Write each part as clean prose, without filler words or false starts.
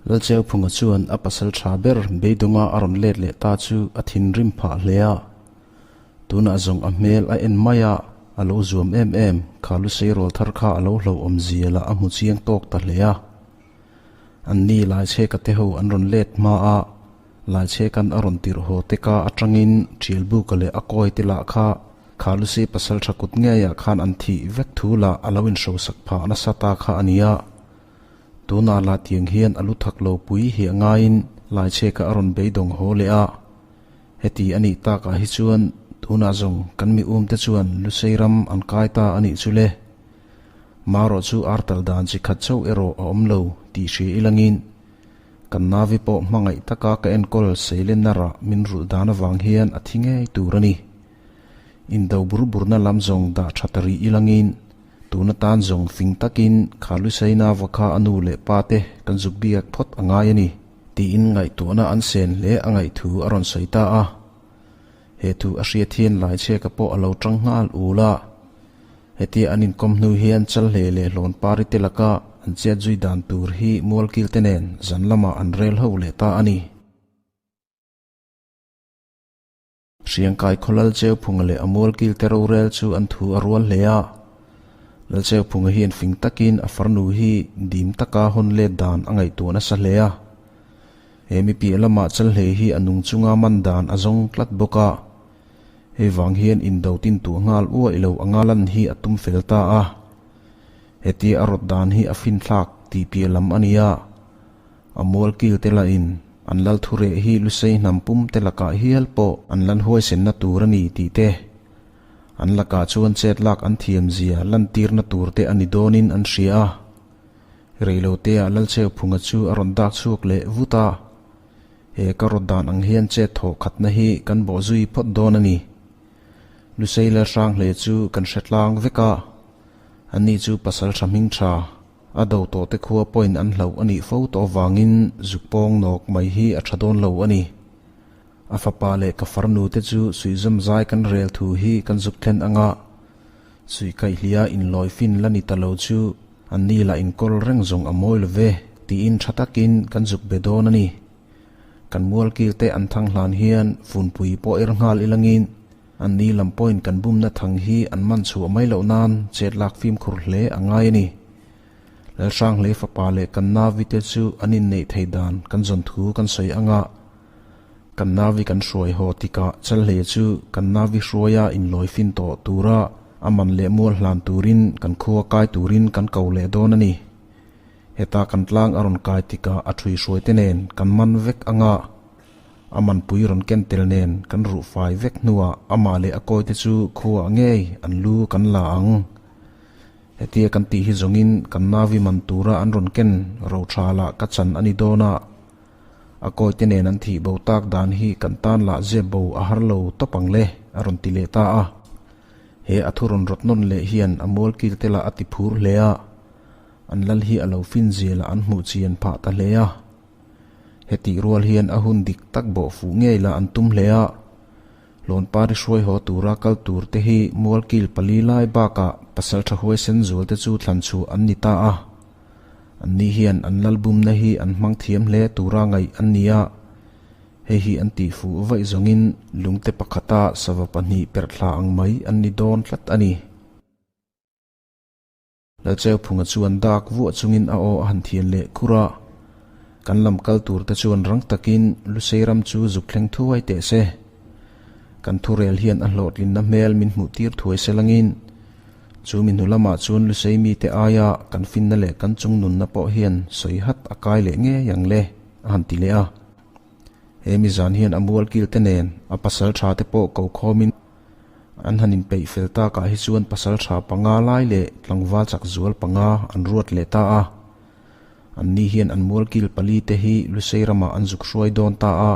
Lalcheuphunga chuan a pasal tha ber beidawnga a rawn let leh ta chu a thinrim phah hle a. Tunah zawng a hmel a en mai a, a lo zuam em em, kha lusei rawl thar kha a lo hlauhawm zia lah a hmu chiang tawk ta hle a. An ni Laichheka te ho an rawn let hma a, Laichhekan a rawn tirh haw te ka atangin Ṭialbuka leh a kawi te lah kha kha lusei pasal tha kut ngeiah khan an thih vek thu lah a lo inhrosak phah nasa ta kha a nia. Tunah lah tiang hian a lu thak lo pui hi a ngaiin Laichheka a rawn beidawng haw leh a. Heti a nih takah hi chuan tunah zawng kan mi umte chuan Lusei ram an kai ta a nih chu le. Marawh chu artal dan chi khat chauh erawh a awm lo tih hria ilangin kan navi pawh hmangaih taka ka enkawl seilenna rah min rulh dan avang hian a thi ngei tur a ni. Indo bur burna lam zawng dah tha ta rih ilangin tun atan zawng fing takin kha Lusei nava kha a nu leh pa te kan zuk biak phawt a ngai a ni. Tiin ngaihtuahna an sen hle a ngaih thu a rawn sawi ta a. He thu a hriat hian Laichheka pawh a lo tang nghal ul a. Hetia an inkawm hnu hian Chalhle leh Hlawnpari te laka an chet zui dan tur hi Mualkil te nen zan lamah an rel ho leh ta a ni. Hriangkai khaw Lalcheuphunga leh a Mualkil te rorel chu an thu a rual hle a. Lalcheuphunga hian fing takin a farnu hi dim taka hawn let dan a ngaihtuah nasa hle a. He mi piah lamah Chalhlei hi a nung chunga man dan a zawng tlat bawk a. Hei vang hian indo tin tuah nghal uaih lo anga lan hi a tum fel ta a. Hetia a rawt dan hi a finthlak tih piah lam a ni a. A mualkil te lahin an lal thu reh hi Lusei hnam pum te lakah hial pawh an lan huaisenna tur a ni tih te, an lakah chuan chet lak an thiam zia lantirna tur te a ni dawnin an hria a. Reiloteah Lalcheuphunga chu a rawn dak chhuak leh vut a, He ka rawt dan ang hian chet thawh khatna hi kan bawh zui phawt dawn a ni. Lusei Lalhranghle chu kan hre tlang vek a, ani chu pasal tha hming tha, a do tawh te khua pawhin an hlauh a nih fo tawh avangin zuk pawng nawk mai hi a tha dawn lo a ni. A fapa leh ka farnu te chu suihzawm zai kan rel thu hi kan zuk thlen anga suihkaihlia inlawi fin la ni ta lo chu an ni lah inkawl reng zawng a mawi lo ve tiin tha takin kan zuk be dawn a ni. Kan mualkil te an thang hlan hian funpui pawh er nghal ilangin an ni lam pawhin kan bumna thang hi an man chhuah mai loh nan chet lak fimkhur hle a ngai a ni. Lalhranghlei fapa leh kan navi te chu an inneih thei dan kan zawn thu kan sawi anga kan navi kan hruai haw tikah Chalhlei chu kan navi hruaia inlawi fin tawh tura a man leh mual hlan turin kan khua kai turin kan ko leh dawn a ni. Heta kan tlang a rawn kai tikah a thui hruai te nen kan man vek anga a manpui rawn ken tel nen kan ruh fai vek hnuah amah leh a kawi te chu khuaah ngei an lu kan la ang. Hetia kan tih hi zawngin kan navi man tura an rawn ken ro tha lah ka chan a ni dawn a, a kawite nen an thih bo tak dan hi kan tan lah zep bo a har lo tawp ang le, a rawn ti leh ta a. He a thu rawn rawt nawn leh hian a mualkil te lah a ti phur hle a, an lal hi a lo fin zia lah an hmuh chian phah ta hle a. Hetih rual hian a hun dik tak bawh fuh ngei lah an tum hle a. Lawnpari hruai haw tura kal tur te hi mualkil pali lai bakah pasal tha huaisen zual te chu thlan chhuah an ni ta a. An ni hian an lalbumna hi an hmang thiam hle tura ngaih an ni a. Hei hi an tih fuh vaih zawngin lungte pakhata sava pahnih perh thla ang mai an ni dawn tlat a ni. Lalcheuphunga chuan dak vuah chungin a aw a han thian leh khur a. Kan lam kal tur te chuan rang takin Lusei ram chu zuk thleng thuai teh se. Kan thurel hian a hlawhtlinna hmel min hmuh tir thuai se langin chu mi hnu lamah chuan Lusei mite aia kan finna leh kan chung nunna pawh hian sawi hat a kai leh ngei ang le, a han ti leh a. He mi zan hian a mualkil te nen a pasal tha te pawh ko khawmin, An han inpeih fel takah hi chuan pasal tha panga lai leh tlangval chak zual panga an ruat leh ta a. An ni hian an mualkil pali te hi Lusei ramah an zuk hruai dawn ta a.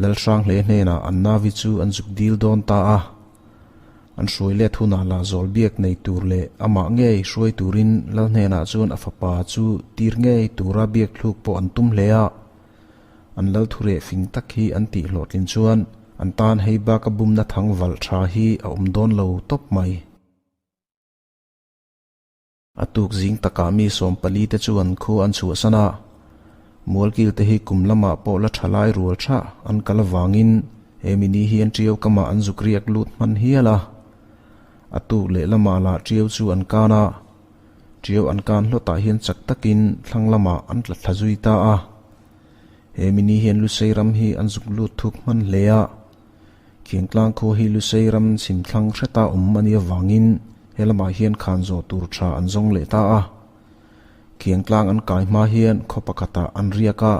Lalhranghle hnenah an navi chu an zuk dil dawn ta a. An hruai let hunah lah zawl biak nei tur leh amah ngei hruai turin Lal hnenah chuan a fapa chu tir ngei tura biak thluk pawh an tum hle a. An lal thu reh fing tak hi an tih hlawhtlin chuan an tan hei baka bumna thang valh tha hi a awm dawn lo tawp mai. A tuk zing takah mi 14 te chuan khu an chhuahsan a. Mualkil te hi kum lamah pawh la tha lai rual tha an kal avangin he mini hian Tiau kamah an zuk riak lut hman hial a. A tuk leh lamah lah Tiau chu an kan a. Tiau an kan hlawtah hian chak takin thlang lamah an tla thla zui ta a. He mini hian Lusei ram hi an zuk lut thuk hman hle a. Khiangtlang khua hi Lusei ram chhim thlang hreta awm a nih avangin he lamah hian khan zawh tur tha an zawng leh ta a. Khiangtlang an kai hma hian khaw pakhatah an riak a,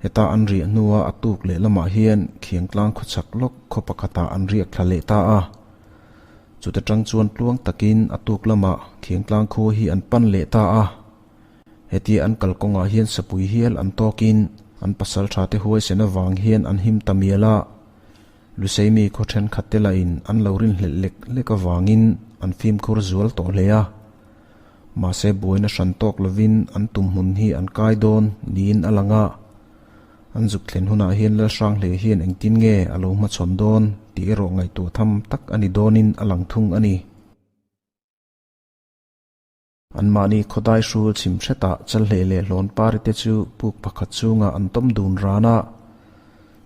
heta an riah hnua a tuk leh lamah hian Khiangtlang khaw chak lawk khaw pakhatah an riak thla leh ta a. Chuta tang chuan tluang takin a tuk lamah Khiangtlang khua hi an pan leh ta a. Hetia an kalkawngah hian sapui hial an tawkin an pasal tha te huaisen avang hian an him ta mial a. Luseimi khaw thenkhat te lahin an lo rinhlelh lek lek avangin an fimkhur zual tawh hle a. Mahse buaina hran tawk lovin an tum hmun hi an kai dawn niin a lang a. An zuk thlen hunah hian Lalhranghle hian engtin nge a lo hmachhawn dawn tih erawh ngaihtuah tham tak a ni dawnin a lang thung a ni. Anmahni khawdai hrul chhim hretah Chalhlei leh Hlawnpari te chu puk pakhat chungah an tawm dun ran a.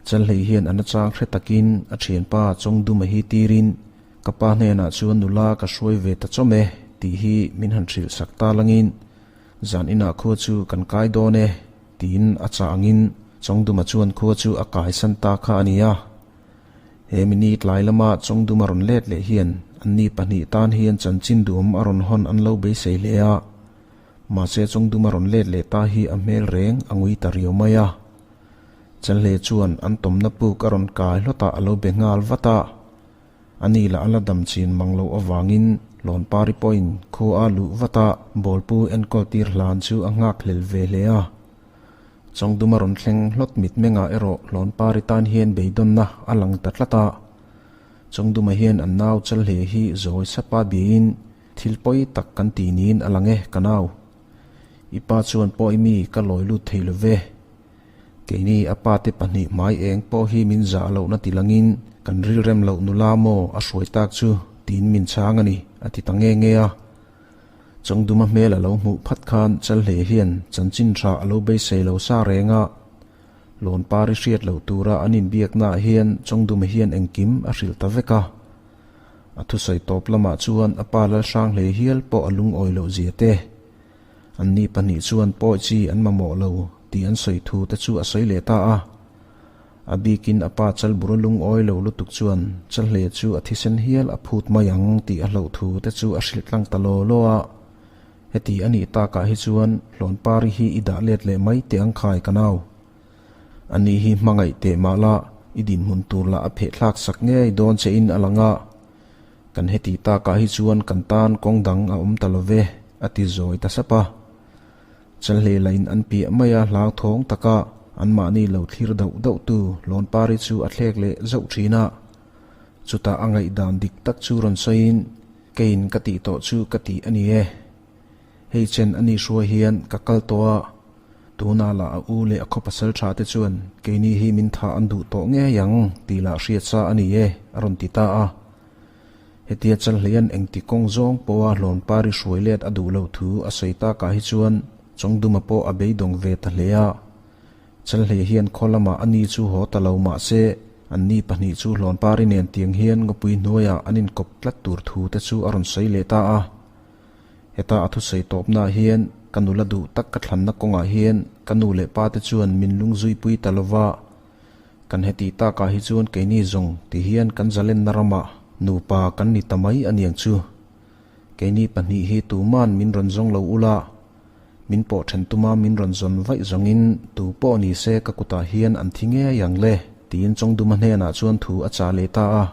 Chalhlei hian a nachang hre takin a thianpa Chawngduma hi tirin, Ka pa hnenah chuan nula ka hruai ve ta chawm e tih hi min han hrilh sak ta langin, zan inah khua chu kan kai dawn e tiin a chah angin Chawngduma chuan khua chu a kaisan ta kha a ni a. He mini tlai lama Chawngdum a rawn let leh hian anni pahnih tan hian chanchin duhawm a rawn hawn an lo beisei hle a. Mahse Chawngdum a rawn let leh ta hi a hmel reng a ngui ta riau mai a. Chalhle chuan an tawmna puk a rawn kai hlawtah a lo be nghal vat a. Ani lah a la dam chin mang loh avangin Lawnpari pawhin khua a luh vat a, bawlpu enkawl tir hlan chu a nghakhlel ve hle a. Chawngdum a rawn thleng hlawt mitmengah erawh Hlawnpari tan hian beidawnna a lang ta tlat a. Chawngduma hian an nau Chalhle hi zawi sapa biain thil pawi tak kan ti niin a lang e ka nau. I pa chuan pawh i mi ka lawi lut thei lo ve. Keini a pa te pahnih hmai eng pawh hi min zah lohna ti langin kan rilrem loh nula maw a hruai tak chu tiin min chhang a ni a ti ta nge nge a. Chawngduma hmel a lo hmuh phat khan Chalhle hian chanchin tha a lo beisei lo sa reng a. Lawnpari hriat loh tura an inbiaknaah hian Chawngduma hian engkim a hrilh ta vek a. A thusawi tawp lamah chuan a pa Lalhranghle hial pawh a lungawi loh zia te. Anni pahnih chuan pawi chi an mamawh lo tih an sawi thu te chu a sawi leh ta a. A bikin a pa Chalbura lungawi lo lutuk chuan Chalhle chu a thisen hial a phut mai ang tih a hlauh thu te chu a hrilh tlang ta law law a. Heti a nih takah hi chuan Hlawnpari hi i dah let leh mai teh ang khai ka nau. Ani hi hmangaih teh mah la i dinhmun tur lah a phehthlak sak ngei dawn che in a lang a. Kan heti takah hi chuan kan tan kawng dang a awm ta lo ve, a ti zawi ta sap a. Chalhlei lain an piah mai a hlauthawng taka anmahni lo thlir dauh dauhtu Lawnpari chu a thlek leh zauh thin a. Chutah a ngaihdan dik tak chu rawn sawiin, Keiin ka tih tawh chu ka tih a ni e. Hei chen a ni hruai hian ka kal tawh a, tunah lah a u leh a khaw pasal tha te chuan keini hi min thah an duh tawh ngei ang tih lah hriat sa a ni e, a rawn ti ta a. Hetia Chalhleia'n engti kawng zawng pawha Hlawnpari hruai let a duh loh thu a sawi takah hi chuan Chawngduma pawh a beidawng ve ta hle a. Chalhlei hian khaw lamah a ni chu haw ta lo mah se, anni pahnih chu Hlawnpari nen tiang hian ngawpui hnuaiah an inkawp tlat tur thu te chu a rawn sawi leh ta a. Heta a thusawi tawpnaah hian ka nula duh tak ka thlanna kawngah hian ka nu leh pa te chuan min lungzuipui ta lova, Kan heti takah hi chuan keini zawng ti hian kan zalenna ramah nupa kan ni ta mai a niang chu. Keini pahnih hi tuman min rawn zawng lo ula, min pawh then tuma min rawn zawn vaih zawngin tu pawh ni se ka kutah hian an thi ngei ang le tiin Chawngduma hnenah chuan thu a chah leh ta a.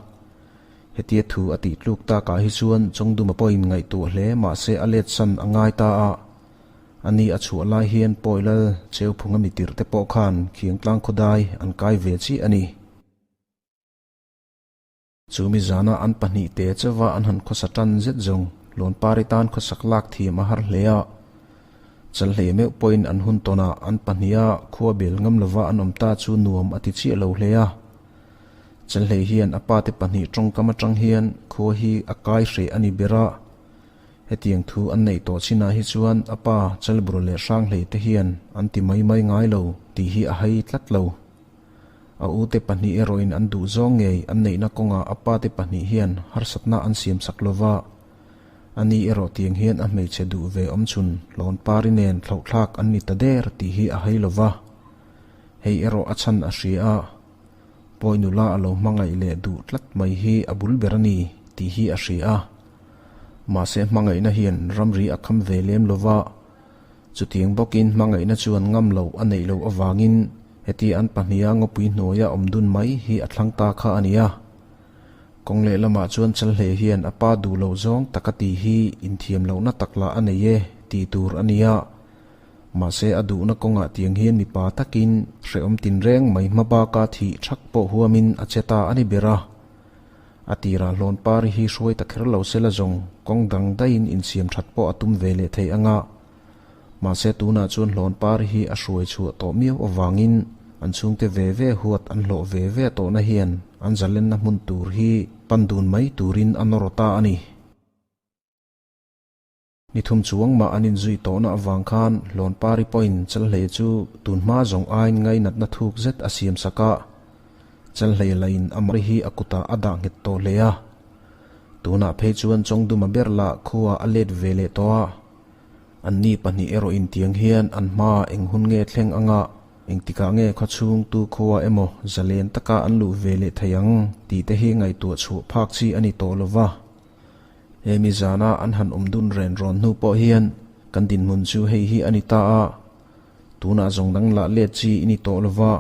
Hetia thu a tih tluk takah hi chuan Chawngduma pawhin ngaihtuah hle mahse a let san a ngai ta a. A ni a chhuah lai hian Pawi Lal Cheuphunga mi tirh te pawh khan Khiangtlang khawdai an kai ve chiah a ni. Chu mi zana an pahnih te chauha an han khawsa tan zet zawng Lawnpari tan khawsak lak thiam a har hle a. Chalhlei meuh pawhin an hun tawnah an pahniha khua bel ngam lova an awm ta chu nuam a ti chiah lo hle a. Chalhlei hian a pate pahnih tawngkam atang hian khua hi a kai hreh a ni ber a. Hetiang thu an neih tawh chinah hi chuan a pa Chalbura leh Hranghlei te hian an ti mai mai ngai lo tih hi a hai tlat lo. A ute pahnih erawhin an duh zawng ngei an neihna kawngah a pate pahnih hian harsatna an siam sak lo va, ani erawh tiang hian a hmeichhe duh ve awmchhun Hlawnpari nen thlauhthlak an ni ta der tih hi a hai lo va. Hei erawh a chhan a hria a, Pawi nula a lo hmangaih leh duh tlat mai hi a bul ber a ni tih hi a hria a. Mahse hmangaihna hian ramri a kham ve lem lo va, chutiang bawkin hmangaihna chuan ngam loh a neih loh avangin heti an pahniha ngawpui hnuaia awm dun mai hi a thlang ta kha a ni a. Kawng lehlamah chuan Chalhle hian a pa duh loh zawng tak a tih hi inthiam lohna tak lah a nei e tih tur a ni a. Mahse a duhna kawngah tiang hian mipa takin hrehawm tinreng mai hma baka thih thak pawh huamin a che ta a ni ber a. A tirah Hlawnpari hi hruai ta kher lo sela zawng kawng dang daihin insiam that pawh a tum ve leh thei anga. Mahse tunah chuan Hlawnpari hi a hruai chhuah tawh miau avangin an chhungte ve ve huat an hlawh ve ve tawhna hian an zalenna hmun tur hi pan dun mai turin a nawr ta a ni. Ni thum chuang mah an inzui tawhna avang khan Hlawnpari pawhin Chalhlei chu tun hma zawng aiin ngainatna thuk zet a siam sak a. Chalhlei lain a mari hi a kutah a dah nghet tawh hle a. Tunah phei chuan Chawngduma ber lah khua a let ve leh tawh a. Anni pahnih erawh intiang hian an hma eng hun nge thleng anga engtikah nge khawchhung tu khua emaw zalen taka an luh ve leh thei ang tih te hi ngaihtuah chhuah phak chi a ni tawh lova. Hemi zana an han awm dun ren rawn hnu pawh hian kan dinhmun chu hei hi a ni ta a, tunah zawng dang lah let chi i ni tawh lova,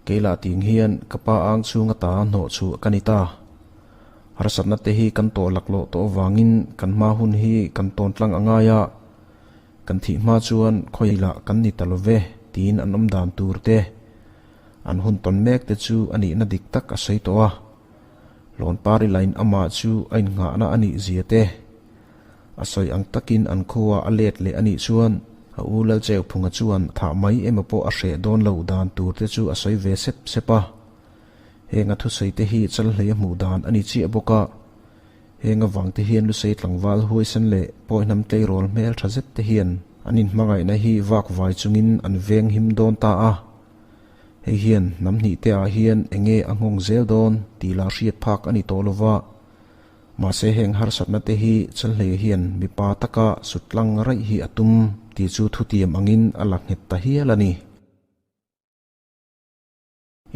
kei lah ting hian ka pa ang chhung ata hnawh chhuah ka ni ta. Harsatna te hi kan tawh laklawh tawh avangin kan hma hun hi kan tawn tlang a ngai a, kan thih hma chuan khawi lah kan ni ta lo ve tiin an awm dan tur te, an hun tawn mek te chu a nihna dik tak a sawi tawh a. Hlawnpari lain amah chu a innghahna a nih zia te, a sawi ang takin an khuaa a let leh a nih chuan a u Lalcheuphunga chuan thah mai emaw pawh a hreh dawn lo dan tur te chu a sawi ve sep sep a. Heng a thusawi te hi Chalhlei a hmuh dan a ni chiah bawk a, heng avang te hian Lusei tlangval huaisen leh Pawihnam tleirawl hmel tha zet te hian an inhmangaihna hi vak vai chungin an veng him dawn ta a. Hei hian hnam hnih te ah hian eng nge a nghawng zel dawn tih lah hriat phak a ni tawh lo va. Mahse heng harsatna te hi Chalhlei hian mipa taka sut tlang raih hi a tum tih chu thutiam angin a la nghet ta hial a ni.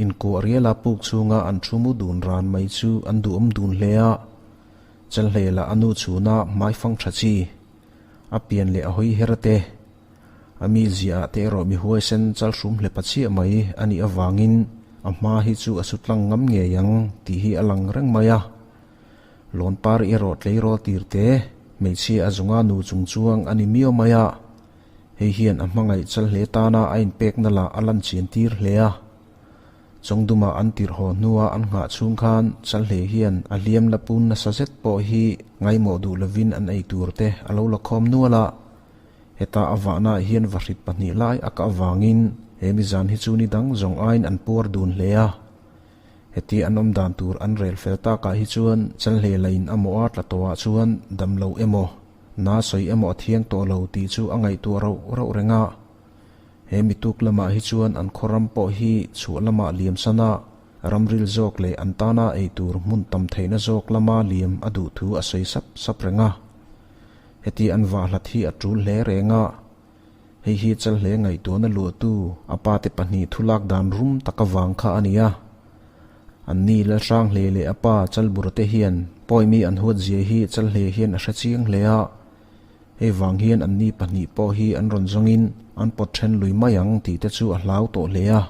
Inkuah riala puk chhunga an thu mu dun ran mai chu an duhawm dun hle a. Chalhlei lah a nu chhuna hmaifang tha chi, a pian leh a hawi her te, A mi ziahah te erawh mi huaisen chalhrum hlepa chiah mai a nih avangin a hma hi chu a su tlang ngam ngei ang tih hi a lang reng mai a. Lawnpar erawh tleirawl tir te, hmeichhia a zunga nu chung chuang a ni miau mai a. Hei hian a hmangaih chal hle tana a inpekna lah a lan chian tir hle a. Chawngduma an tirh haw hnua an nghah chhung khan Chalhlei hian a hliam la pun nasa zet pawh hi ngaimawh duh lovin an ei tur te a lo la khawm nual a. Heta a vahnaah hian vahrit pahnih lai a kah avangin he mizan hi chu ni dang zawng aiin an puar dun hle a. Heti an awm dan tur an rel fel takah hi chuan Chalhlei lain a mawh a tla tawhah chuan dam lo emaw, na sawi emaw a thiang tawh lo tih chu a ngaihtuah rauh rauh reng a. He mituk lamah hi chuan an khaw ram pawh hi chhuah lamah liam san a, ramril zawk leh an tana ei tur hmun tam theihna zawk lama liam a duh thu a sawi sap sap reng a. Heti an vah hlat hi a tul hle reng a, hei hi Chalhle ngaihtuahna luahtu a pate pahnih thu lak dan rum tak avang kha a ni a. Anni Lalhranghle leh a pa Chalbura te hian pawimi an huat zia hi Chalhle hian a hre chiang hle a, hei vang hian anni pahnih pawh hi an rawn zawngin an pawt then lui mai ang tih te chu a hlau tawh hle a.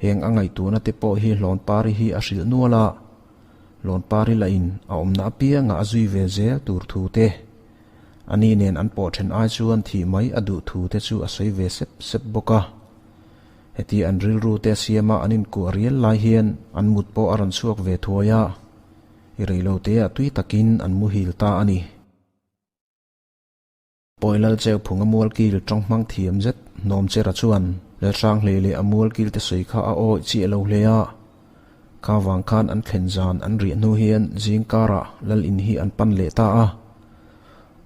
Heng a ngaihtuahna te pawh hi Hlawnpari hi a hrilh nual a. Lawnpari lahin a awmna apiangah a zui ve zel tur thu te, a ni nen an pawh then ai chuan thih mai a duh thu te chu a sawi ve sep sep bawk a. Heti an rilru te siama an inkuah rial lai hian an mut pawh a rawn chhuak ve thuai a, i reiloteah tui takin an muhil ta a ni. Pawi Lal Cheuphunga mualkil tawng hmang thiam zet Hnawmchera chuan Lalhranghlei leh a mualkil te sawi kha a awih chiah lo hle a. Kha vang khan an thlen zan an riah hnu hian zing karah Lal in hi an pan leh ta a.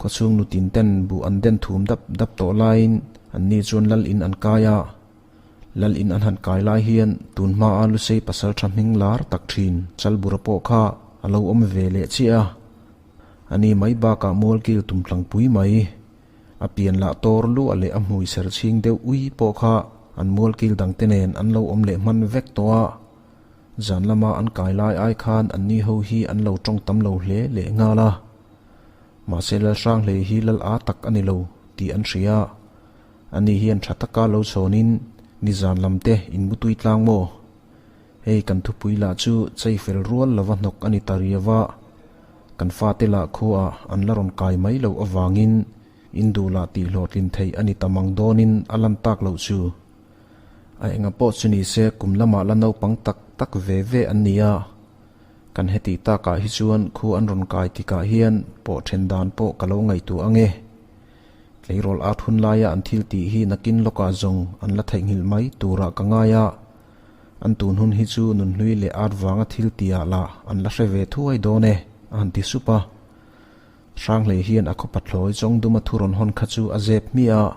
Khawchhung nutin ten buh an den thum dap dap tawh laiin anni chuan lal in an kai a. Lal in an han kai lai hian tun hmaa Lusei pasal tha hming lar tak thin Chalbura pawh kha a lo awm ve leh chiah a. A ni mai bakah mualkil tum tlangpui mai. A pian lah tawr luah leh a hmui ser chhing deuh ui pawh kha an mualkil dangte nen an lo awm leh hman vek tawh a. Zan lama an kai lai ai khan anni ho hi an lo tawng tam lo hle leh nghal a. Mahse Lalhranghlei hi lal a tak a ni lo tih an hria. Ani hian tha taka lo chhawnin nizan lam te in mutui tlang maw? Hei kan thupui lah chu chei fel rual lova hnawk a ni ta riau a, kan fate lah khuaah an la rawn kai mai loh avangin in duh lah tih hlawhtlin theih a ni ta mang dawnin a lan tak loh chu. A enga pawh chu ni se kum lamah la naupang tak tak ve ve an ni a, kan hetih takah hi chuan khu an rawn kai tikah hian pawh then dan pawh ka lo ngaihtuah ang e. Tleirawl at hun laia an thil tih hi nakin lawkah zawng an la theihnghilh mai turah ka ngai a, an tun hun hi chu nunhlui leh at vanga thil tihah lah an la hre ve thuai dawn e, a han ti sup a. Hranghlei hian a khawpa thlawi Chawngduma thu rawn hawn kha chu a zep hmiah a,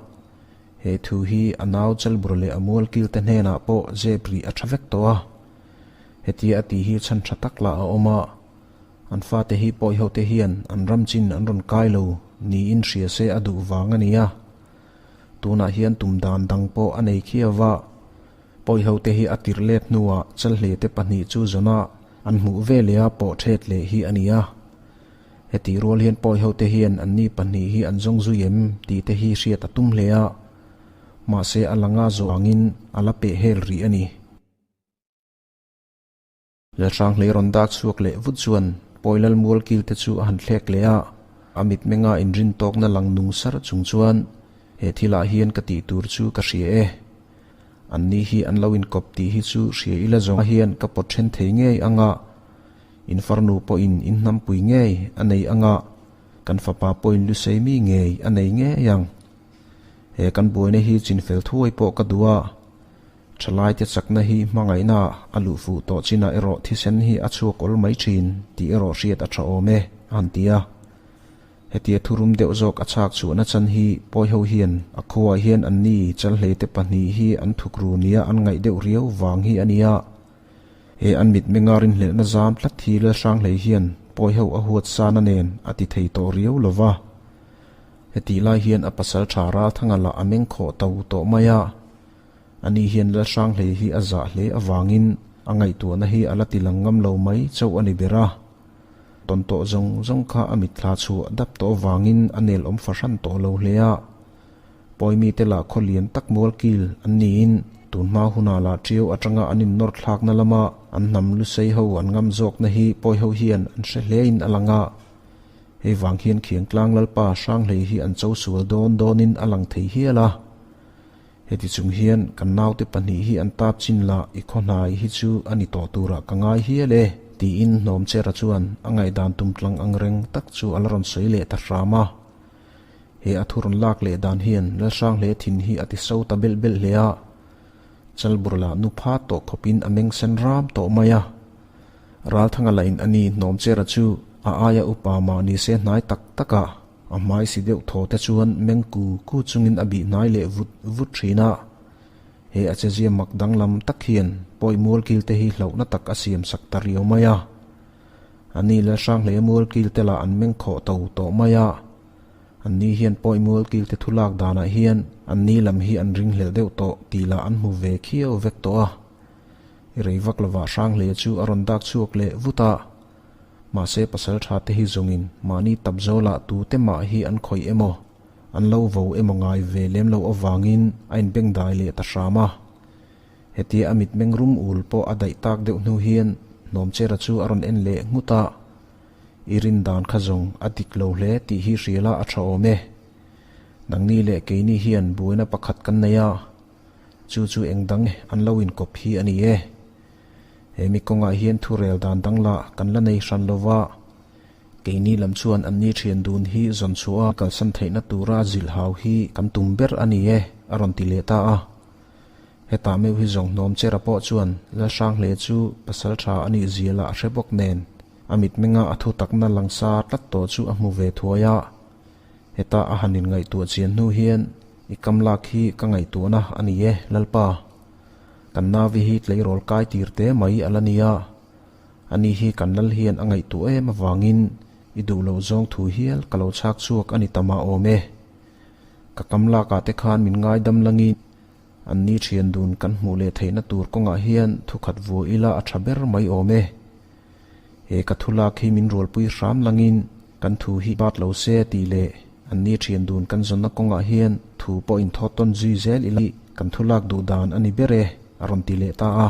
he thu hi a nau Chalbur leh a mualkil te hnenah pawh zep rih a tha vek tawh a. Hetia a tih hi chhan tha tak lah a awm a. An fate hi pawihote hian an ram chin an rawn kai lo niin hria se a duh vang a nia. Tunah hian tum dan dang pawh a nei khiau a. Pawihote hi a tirh let hnuah Chalhlete pahnih chu zawnah an hmuh ve leh a pawh thet leh hi a nia. Hetih rual hian pawihote hian anni pahnih hi an zawng zui em tih te hi hriat a tum hle a. Mahse a langa zawh angin a la peh hel rih a ni. Lalhranghlei rawn dak chhuak leh vut chuan Pawilal mualkil te chu a han thlek leh a, a mitmenga inrin tawkna lang nung sar chung chuan, He thilah hian ka tih tur chu ka hria e. Anni hi an lo inkawp tih hi chu hria ila zawng hian ka pawt then thei ngei ang a, in farnu pawhin in hnampui ngei a nei ang a, kan fapa pawhin lusei mi ngei a nei ngei ang. He kan buaina hi chinfel thuai pawh ka duh a. Thalaite chakna hi hmangaihna a luh fuh tawh chinah erawh thisen hi a chhuak awl mai thin tih erawh hriat a tha awm e, a han ti a. Hetia thurum deuh zawk a chhak chhuahna chan hi Pawiho hian a khuaah hian anni Chalhleite pahnih hi an thukru nia an ngaih deuh riau vang hi a nia. He an mitmenga rinhlelhna zam tlat hi Lalhranghlei hian Pawiho a huat sana nen a ti thei tawh riau lova. Hetih lai hian a pasal tha Ralthanga lah a meng khawh to tawh mai a. Ani hian Lalhranghlei hi a zah hle avangin a ngaihtuahna hi a la ti lang ngam lo mai chauh a ni ber a. Tawn tawh zawng zawng kha a mitthla chhuah dap tawh avangin a nel awm fahran tawh lo hle a. Pawimite lah khaw lian tak mualkil an niin tunhma hunah lah ṭiau aṭanga an innawr thlakna lama an hnam lusei ho an ngam zawkna hi pawiho hian an hre hlein a lang a. Hei vang hian Khiangtlang Lalpa Hranghlei hi an cho sual dawn dawnin a lang thei hial a. Heti chung hian kan naute pahnih hi an tap chin lah i khaw hnai hi chu a ni tawh turah ka ngai hial e, tiin Hnawmchera chuan a ngaihdan tum tlang ang reng tak chu a la rawn sawi leh ta hram a. He a thu rawn lak leh dan hian Lalhranghle thin hi a ti so ta belh belh hle a, Chalbur lah nu pha tawh khawpin a meng sen ram tawh mai a. Ralthanga lahin a ni Hnawmchera chu a aia upa mah ni se hnai tak takah A hmai si deuh thaw te chuan meng ku ku chungin a bih hnai leh vut vut thin a. He a chezia mak danglam tak hian pawi mualkil te hi hlauhna tak a siam sak ta riau mai a. A ni Lalhranghlei mualkil te lah an meng khawh to tawh mai a. An ni hian pawi mualkil te thu lak danah hian an ni lam hi an ringhlelh deuh tawh tih lah an hmu ve khiau vek tawh a. I rei vak lovah Hranghleia chu a rawn dak chhuak leh vut a. Mahse pasal tha te hi zawngin mahni tap zawlah tute mah hi an khawih emaw, an lo vo emaw ngai ve lem loh avangin a inbengdai leh ta hram a. Hetia a mitmeng rum ul pawh a daih tak deuh hnu hian Hnawmchera chu a rawn en leh nghut a, I rin dan kha zawng a dik lo hle tih hi hriala a tha awm e. Nangni leh keini hian buaina pakhat kan nei a, chu chu eng dang an lo inkawp hi a ni e. He mi kawngah hian thurel dan dang lah kan la nei hran lo va, keini lam chuan anni thian dun hi zawn chhuah a kalsan theihna tura zilhau hi kan tum ber a ni e, a rawn ti leh ta a. Hetah meuh hi zawng hnawm chera pawh chuan Lalhranghle chu pasal tha a nih zia lah a hre bawk nen, a mitmenga a thu takna langsa tlat tawh chu a hmu ve thuai a. Heta a han inngaihtuah chian hnu hian i kam lak hi ka ngaihtuahna a ni e, Lalpa. Kan nauvi hi tleirawl kai tir te mai a la nia. Ani hi kan lal hian a ngaihtuah em avangin i duh loh zawng thu hial ka lo chhak chhuak a ni ta mah awm e. Ka kam lakah te khan min ngaidam langin an ni thian dun kan hmuh leh theihna tur kawngah hian thukhat vuah ila a tha ber mai awm e. He ka thu lak hi min rualpui hram langin kan thu hi bat lo se tih leh an ni thian dun kan zawnna kawngah hian thu pawh inthawt tawn zui zel ila kan thu lak duh dan a ni ber e, a rawn ti leh ta a.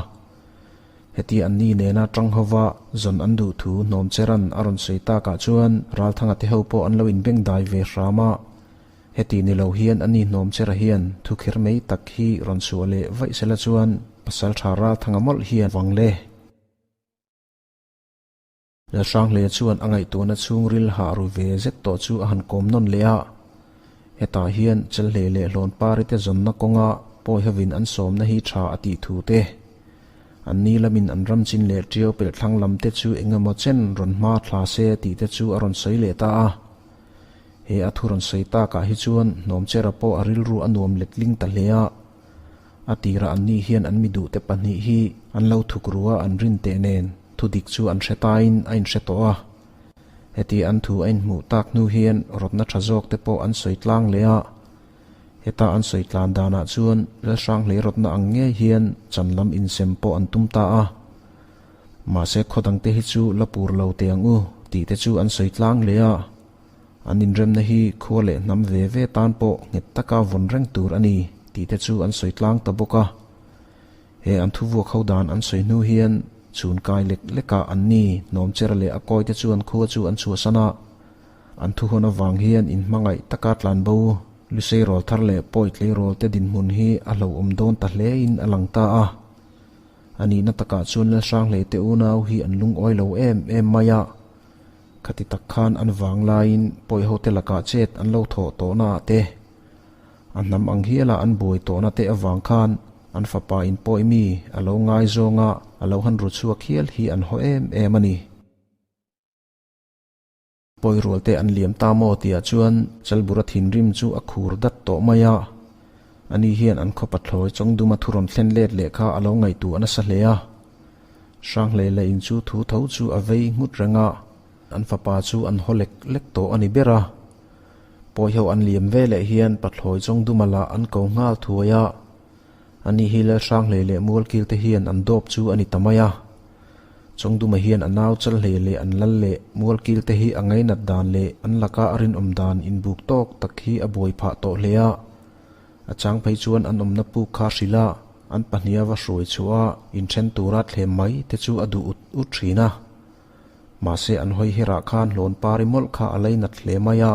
Heti an ni nena tang hova zawn an duh thu hnawmcheran a rawn sawi takah chuan Ralthanga te ho pawh an lo inbeng dai ve hram a. Heti ni lo hian a ni hnawmchera hian thu kher mai tak hi rawn chhuah leh vaih sela chuan Pasaltha Ralthanga mawlh hian vang le. Lalhranghleia chuan a ngaihtuahna chhungril hah ru ve zet tawh chu a han kawm nawn leh a. Hetah hian Chelhlei leh Hlawnpari te zawnna kawnga pawi hovin an sawmna hi tha a tih thu te, an ni lamin an ram chin leh ṭiau pelh thlang lam te chu eng emaw chen rawn hma thla se tih te chu a rawn sawi leh ta a. He a thu rawn sawi takah hi chuan hnawmchera pawh a rilru a nuam letling ta hle a. A tirah anni hian an mi duhte pahnih hi an lo thuk ru a an rin teh nen thu dik chu an hre tain a inhre tawh a. Heti an thu a inhmuh tak hnu hian rawtna tha zawk te pawh an sawi tlang leh a. Heta an sawi tlan danah chuan Lalhranghlei rawtna ang ngei hian chan lam insem pawh an tum ta a. Mahse khaw dangte hi chu la pur lo teh ang u tih te chu an sawi tlang leh a. An inremna hi khua leh hnam ve ve tan pawh nghet taka vawn reng tur a ni tih te chu an sawi tlang ta bawk a. He an thuvuak ho dan an sawi hnu hian chhun kai lek lekah an ni hnawmchera leh a kawi te chuan khua chu an chhuahsan a. An thuhawn avang hian inhmangaih taka tlanbo Lusei rawl thar leh pawi tleirawl te dinhmun hi a hlauhawm dawn ta hlein a lang ta a. A nihna takah chuan Lalhranghlei te unau hi an lungawi lo em em mai a. Khati tak khan an vang laiin pawihote lakah chet an lo thawh tawhna ah te, a hnam ang hiala an buai tawhna te avang khan an fapa in pawi mi a lo ngaizawng a, a lo han ru chhuak hial hi an haw em em a ni. Pawi rualte an liam ta maw tihah chuan Chalbura thinrim chu a khur dat tawh mai a. Ani hian an khaw pathlawi Chawngduma thu rawn thlen let leh kha a lo ngaihtuah nasa hle a. Hranghlei leh in chu thu tho chu a vei nghut reng a, an fapa chu an haw lek lek tawh a ni ber a. Pawi ho an liam ve leh hian pathlawi Chawngduma lah an ko nghal thuai a, ani hi Lalhranghlei leh Mualkil te hian an dawp chu a ni ta mai a. Chawngduma hian a nau Chalhlei leh an lal leh Mualkil te hi a ngainat dan leh an laka a rinawm dan inbuk tawk tak hi a buai phah tawh hle a. A chang phei chuan an awmna puk kha hrilh a, an pahniha va hruai chhuah a, inthen tura thlem mai te chu a duh ut ut thin a. Mahse an hawi herah khan hlawn pari mawlh kha a lei nat hle mai a,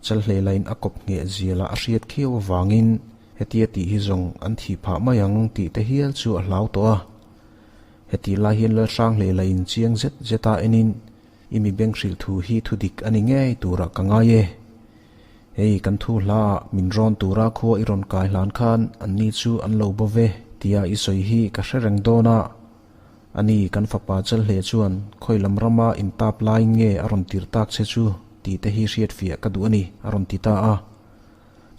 Chalhlei lain a kawp ngheh zial a a hriat khiau avangin hetia tih hi zawng an thih phah mai ang tih te hial chu a hlau tawh a. Hetih lai hian Lalhranghlei lain chiang zet zeta enin i mi beng hrilh thu hi thudik a ni ngei turah ka ngai e. Hei kan thu hla ah min rawn tura khua i rawn kai hlan khan anni chu an lo bo ve tia i sawi hi ka hre reng dawn a. Ani kan fapa Chalhle chuan khawi lam rama intap laiin nge a rawn tir tak che chu tih te hi hriatfiah ka duh a ni a rawn ti ta a.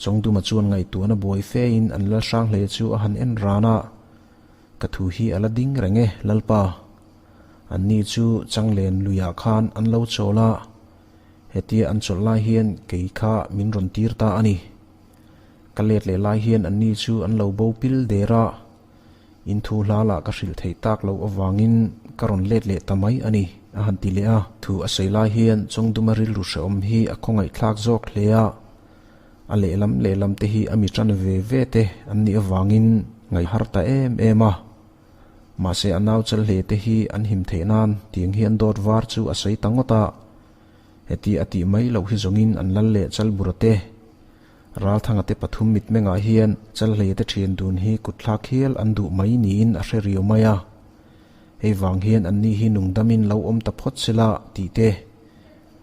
Chawngduma chuan ngaihtuahna buai fe in an Lalhranghle chu a han en ran a. Ka thu hi a la ding reng e Lalpa. Anni chu Changlen luiah khan an lo chawl a. Hetia an chawlh lai hian kei kha min rawn tir ta a ni. Ka let leh lai hian anni chu an lo bo pil der a, in thu hla lah ka hrilh theih tak loh avangin ka rawn let leh ta mai a ni, a han ti leh a. Thu a sawi lai hian Chawngduma rilru hrehawm hi a khawngaihthlak zawk hle a, a lehlam lehlam te hi a mi tan ve ve te an nih avangin ngaih har ta em em a. Mahse a nau chal hle te hi an him theih nan tiang hian dawt var chu a sawi ta ngawt a. Heti a tih mai loh hi zawngin an lal leh Chalbura te, Ralthanga te pathum mitmengah hian Chalhlei te thian dun hi kutthlak hial an duh mai niin a hre riau mai a. Hei vang hian anni hi nungdamin lo awm ta phawt sela tih te,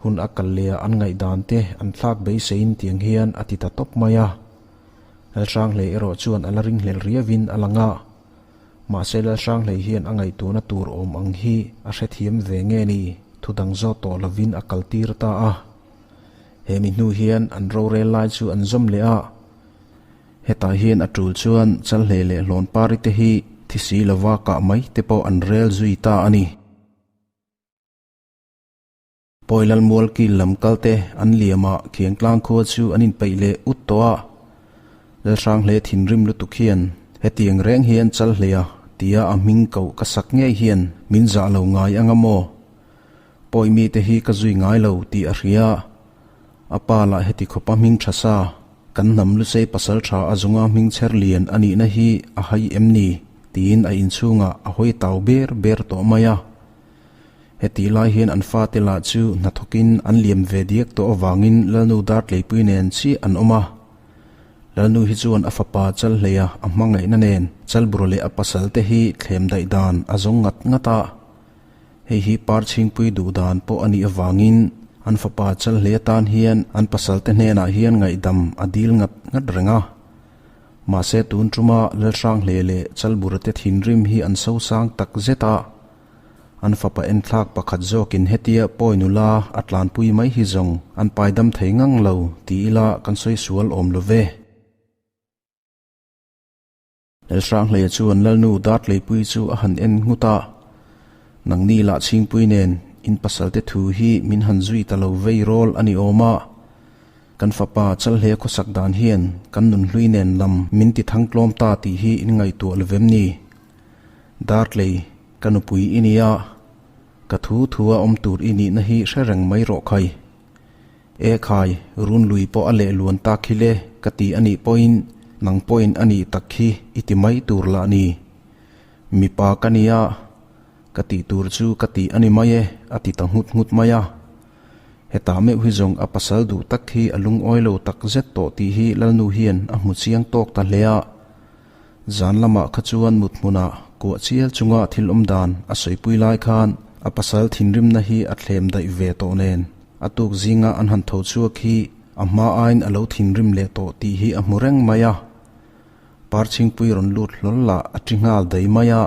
hun a kal leh a an ngaihdan te an thlak beiseiin tiang hian a ti ta tawp mai a. Lalhranghlei erawh chuan a la ringhlel riauin a lang a. Mahse Lalhranghlei hian a ngaihtuahna tur awm ang hi a hrethiam ve nge ni? Thu dang zawt tawh lovin a kaltir ta a. He mi hnu hian an rorel lai chu an zawm leh a. Hetah hian a tul chuan Chalhlei leh Hlawnpari te hi thi si lova kah mai te pawh an rel zui ta a ni. Pawi Lalmual kil lam kal te an liam a, Khiangtlang khua chu an inpeih leh ut tawh a. Lalhranghle thinrim lutuk hian hetiang reng hian Chalhleia tia a hming koh ka sak ngei hian min zah lo ngai anga maw? Pawi mite hi ka zui ngai lo tih a hria. A pa lah heti khawpa hming tha sa, kan hnam lusei pasal tha a zunga hming chher lian a nihna hi a hai em ni? tiin a inchhungah a hawi tau ber ber tawh mai a. Heti lai hian an fate lah chu hnathawkin an liam ve diak tawh avangin Lalnu Dartleipui nen chiah an awm a. Lalnu hi chuan a fapa Chalhleia a hmangaihna nen Chalbura leh a pasal te hi thlem daih dan a zawng ngat ngat a. Hei hi Parchhingpui duh dan pawh a nih avangin an fapa Chalhleia tan hian an pasal te hnenah hian ngaihdam a dil ngat ngat reng a. Mahse tun tuma Lalhranghle leh Chalbura te thinrim hi an sosang tak zet a. An fapa enthlak pakhat zawkin hetia pawi nula a tlanpui mai hi zawng an paidam thei ngang lo ti ila kan sawi sual awm lo ve. Lalhranghleia chuan Lalnu Dartleipui chu a han en nghut a, Nangni lah chhingpui nen in pasalte thu hi min han zui ta lo vei rawl a ni awm a. Kan fapa Chalhle khawsak dan hian kan nunhlui nen lam min ti thangtlawm ta tih hi in ngaihtuah lo vem ni? Dartlei, ka nupui i nia, ka thu thua awm tur i nihna hi hre reng mai rawh khai. E khai, run lui pawh a leh luan tak hi le ka ti a nih pawhin nang pawhin a nih tak hi i ti mai tur lah ni. Mipa ka nia, ka tih tur chu ka tih a ni mai e, a ti ta nghut nghut mai a. Hetah meuh hi zawng a pasal duh tak hi a lungawi lo tak zet tawh tih hi Lalnu hian a hmu chiang tawk ta hle a. Zan lamah kha chuan mut hmunah kuah chial chunga thil awm dan a sawipui lai khan a pasal thinrimna hi a thlem daih ve tawh nen a tuk zinga an han tho chhuak hi a hma aiin a lo thinrim leh tawh tih hi a hmu reng mai a. Parchhingpui rawn lut hlawl lah a ṭi nghal daih mai a.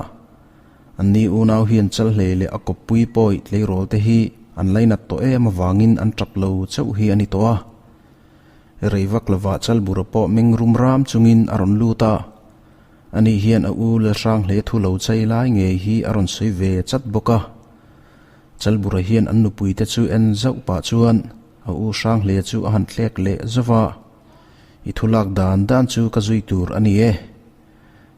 Anni unau hian Chalhlei leh a kawppui pawi tleirawl te hi an lainat tawh em avangin an ṭap lo chauh hi a ni tawh a. Rei vak lovah Chalbura pawh meng rum ram chungin a rawn lut a, ani hian a u Lalhranghle thu lo chai lai ngei hi a rawn sawi ve chat bawk a. Chalbura hian an nupuite chu en zauh pah chuan a u Hranghle chu a han thlek leh zauh a, I thu lak dan dan chu ka zui tur a ni e.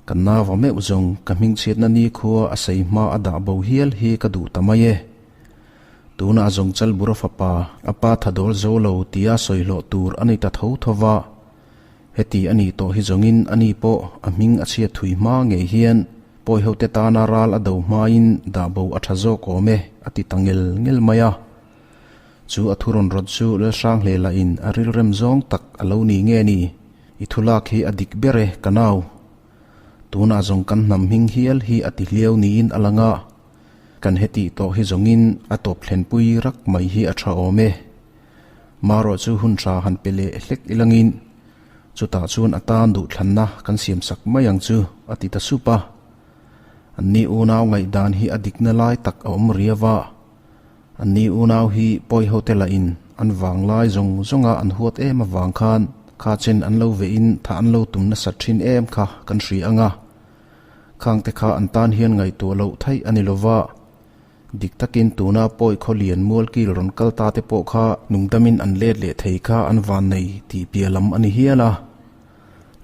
Ka nava meuh zawng ka hmingchhiatna nikhua a sei hma a dah bo hial hi ka duh ta mai e. Tunah zawng Chalbura fapa a pa tha dawl zo lo tia sawi hlawh tur a ni ta tho tho va. Heti a nih tawh hi zawngin ani pawh a hming a chhiat thui hma ngei hian pawihote tana ral a do hmain dah bo a tha zawk awm e a ti ta ngel ngel mai a. Chu a thu rawn rawt chu Lalhranghle lahin a rilrem zawng tak a lo ni nge ni? I thulak hi a dik ber e ka nau. Tunah zawng kan hnam hming hial hi a ti hliau niin a lang a. Kan hetih tawh hi zawngin a tawp thlenpui rak mai hi a tha awm e. Marawh chu hun tha han pe leh hlek ilangin chutah chuan a tan duhthlanna kan siamsak mai ang chu a ti ta sup a. Anni unau ngaihdan hi a dikna lai tak a awm riau a. Anni unau hi pawi hote lahin an vanglai zawng zawnga an huat em avang khan kha chen an lo vehin tha an lo tum nasat thin em kha kan hria ang a. Khangte kha an tan hian ngaihtuah loh theih a ni lo va, dik takin tuna pawi khaw lian mual kil rawn kal ta te pawh kha nungdamin an let leh thei kha an van nei tih piah lam a ni hial a.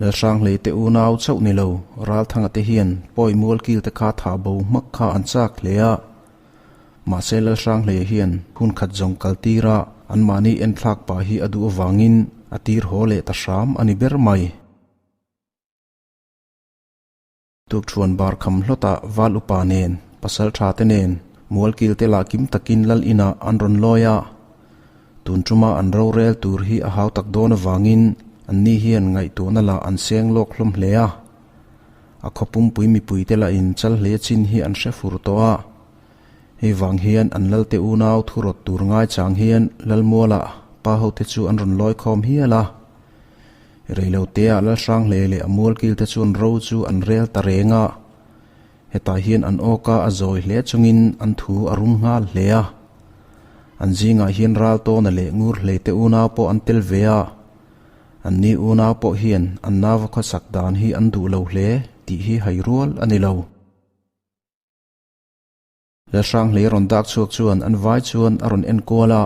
Lalhranghlei te unau chauh ni lo, Ralthanga te hian pawi mual kil te kha thah bo hmak kha an chak hle a. Mahse Lalhranghleia hian hun khat zawng kal tira anmahni enthlak pah hi a duh avangin a tir haw leh ta hram a ni ber mai. Tukṭhuan bar kham hlawtah Val upa nen, pasal ṭha te nen, Mualkil te lah kim takin lal inah an rawn lawi a. Tun ṭuma an rorel tur hi a hau tak dawn avangin anni hian ngaihtuahna lah an seng lawk hlawm hle a. A khaw pumpui mipui te lahin chal hle chin hi an hre fur tawh a. Hei vang hian an lalte unau thu rawt tur ngaichang hian Lalmualah pa hote chu an rawn lawi khawm hial a. Reiloteah Lalhranghle leh a mualkilte chuan ro chu an rel ta reng a, hetah hian an awka a zawi hle chungin an thu a rum nghal hle a. An zingah hian Raltawna leh Ngurhlei te unau pawh an tel ve a, anni unau pawh hian an nauva khawsak dan hi an duh lo hle tih hi hai rual a ni lo. Lalhranghlei rawn dak chhuak chuan an vai chuan a rawn en kual a,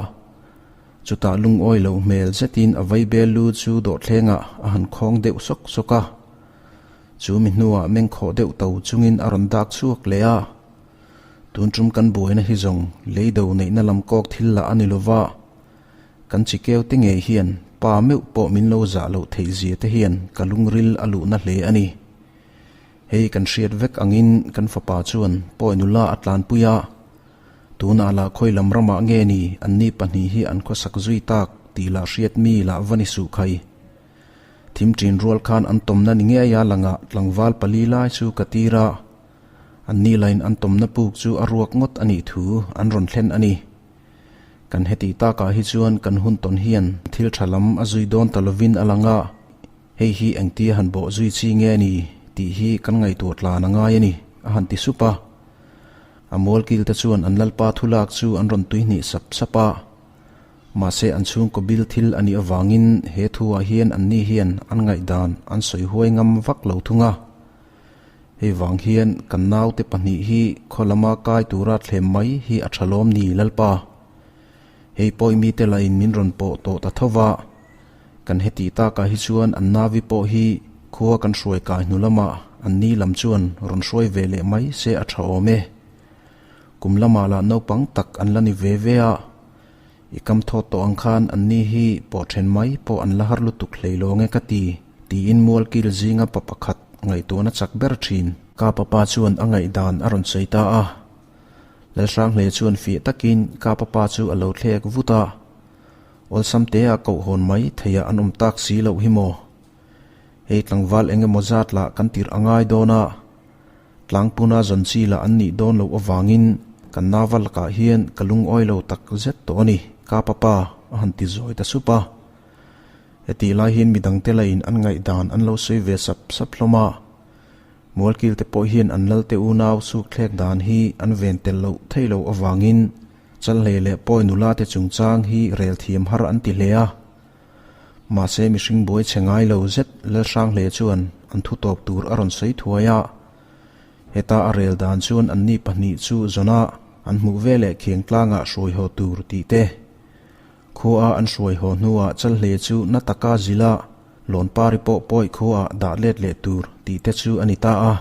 chutah lungawi loh hmel zetin a vaibel lu chu dawhthlengah a han khawng deuh sawk sawk a. Chu mi hnuah mengkhawh deuh to chungin a rawn dak chhuak leh a. Tun tum kan buaina hi zawng leido neihna lam kawk thil lah a ni lova, kan chi keu te ngei hian pa meuh pawh min lo zah loh theih zia te hian ka lungril a luhna hle a ni. Hei kan hriat vek angin kan fapa chuan pawi nula a tlanpui a, tunah lah khawi lam ramah nge ni anni pahnih hi an khawsak zui tak tih lah hriat mi lah va ni suh khai. Thim ṭin rual khan an tawmna ni ngei a langah tlangval pali lai chu ka tir a, anni lain an tawmna puk chu a ruak ngawt a nih thu an rawn thlen a ni. Kan heti takah hi chuan kan hun tawn hian thil ṭha lam a zui dawn ta lovin a lang a, Hei hi engtia han bawh zui chi nge ni tih hi kan ngaihtuah tlan a ngai a ni, a han ti sup a. A mualkil te chuan an lalpa thulak chu an rawn tuihnih sap sap a. Mahse an chhungkaw bil thil a nih avangin he thuah hian anni hian an ngaihdan an sawi huai ngam vak lo thung a. Hei vang hian kan naute pahnih hi khaw lama kai tura thlem mai hi a tha lawm ni lalpa. Hei pawh i mite lahin min rawn pawh tawh ta tho va. Kan heti takah hi chuan an navi pawh hi khua kan hruai kai hnu lamah an ni lam chuan rawn hruai ve leh mai se a tha awm e. Kum lamah lah naupang tak an la ni ve ve a, i kam thawt tawh ang khan an ni hi pawh then mai pawh an la har lutuk hlei lawng e ka ti, tiin mualkil zinga pa pakhat ngaihtuahna chak ber thin. Ka papa chuan a ngaihdan a rawn sawi ta a, Lalhranghle chuan fiah takin ka papa chu a lo thlek vut a. Awlsam te a koh hawn mai theiah an awm tak si loh hi maw? Hei tlangval eng emaw zat lah kan tirh a ngai dawn a, tlangpuna zawn chi lah an nih dawn loh avangin kan nava lakah hian ka lungawi lo tak zet tawh a ni, ka papa a han ti zawi ta sup a. Hetih lai hian midangte lahin an ngaihdan an lo sawi ve sap sap hlawm a, Mualkil te pawh hian an lalte unau sukthlek dan hi an ven tel loh theih loh avangin Chalhlei leh Pawi nula te chungchang hi rel thiam har an ti hle a. Mahse mihring buai chhe ngai lo zet Lalhranghle chuan an thu tawp tur a rawn sawi thuai a. Heta a rel dan chuan anni pahnih chu zawnah an hmuh veleh khiang tlangah hruai haw tur tih te. Khua an hruai haw hnuah Chalhlei chu na taka zila Lawnpari pawh pawi khuaah dah let leh tur tih te chu a ni ta a.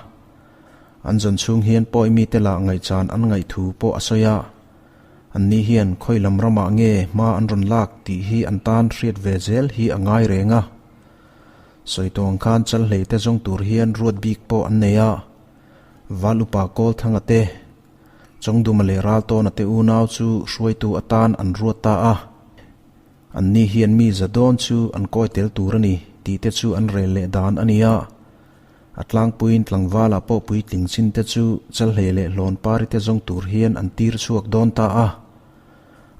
An zawn chhung hian pawi mite lah ngaihchan an ngaih thu pawh a sawi a. Anni hian khawi lam ramah nge hma an rawn lak tih hi an tan hriat ve zel hi a ngai reng a. Sawi tawng khan Chalhlei te zawng tur hian ruat bik pawh an nei a. Val upa Kawlthanga te, Chawngduma leh Raltawna te unau chu hruaitu atan an ruat ta a. Anni hian mi za dawn chu an kawi tel tur a ni tih te chu an rel leh dan a ni a. A tlangpuiin tlangvalah pawh puitling chin te chu Chalhlei leh Hlawnpari te zawng tur hian an tir chhuak dawn ta a.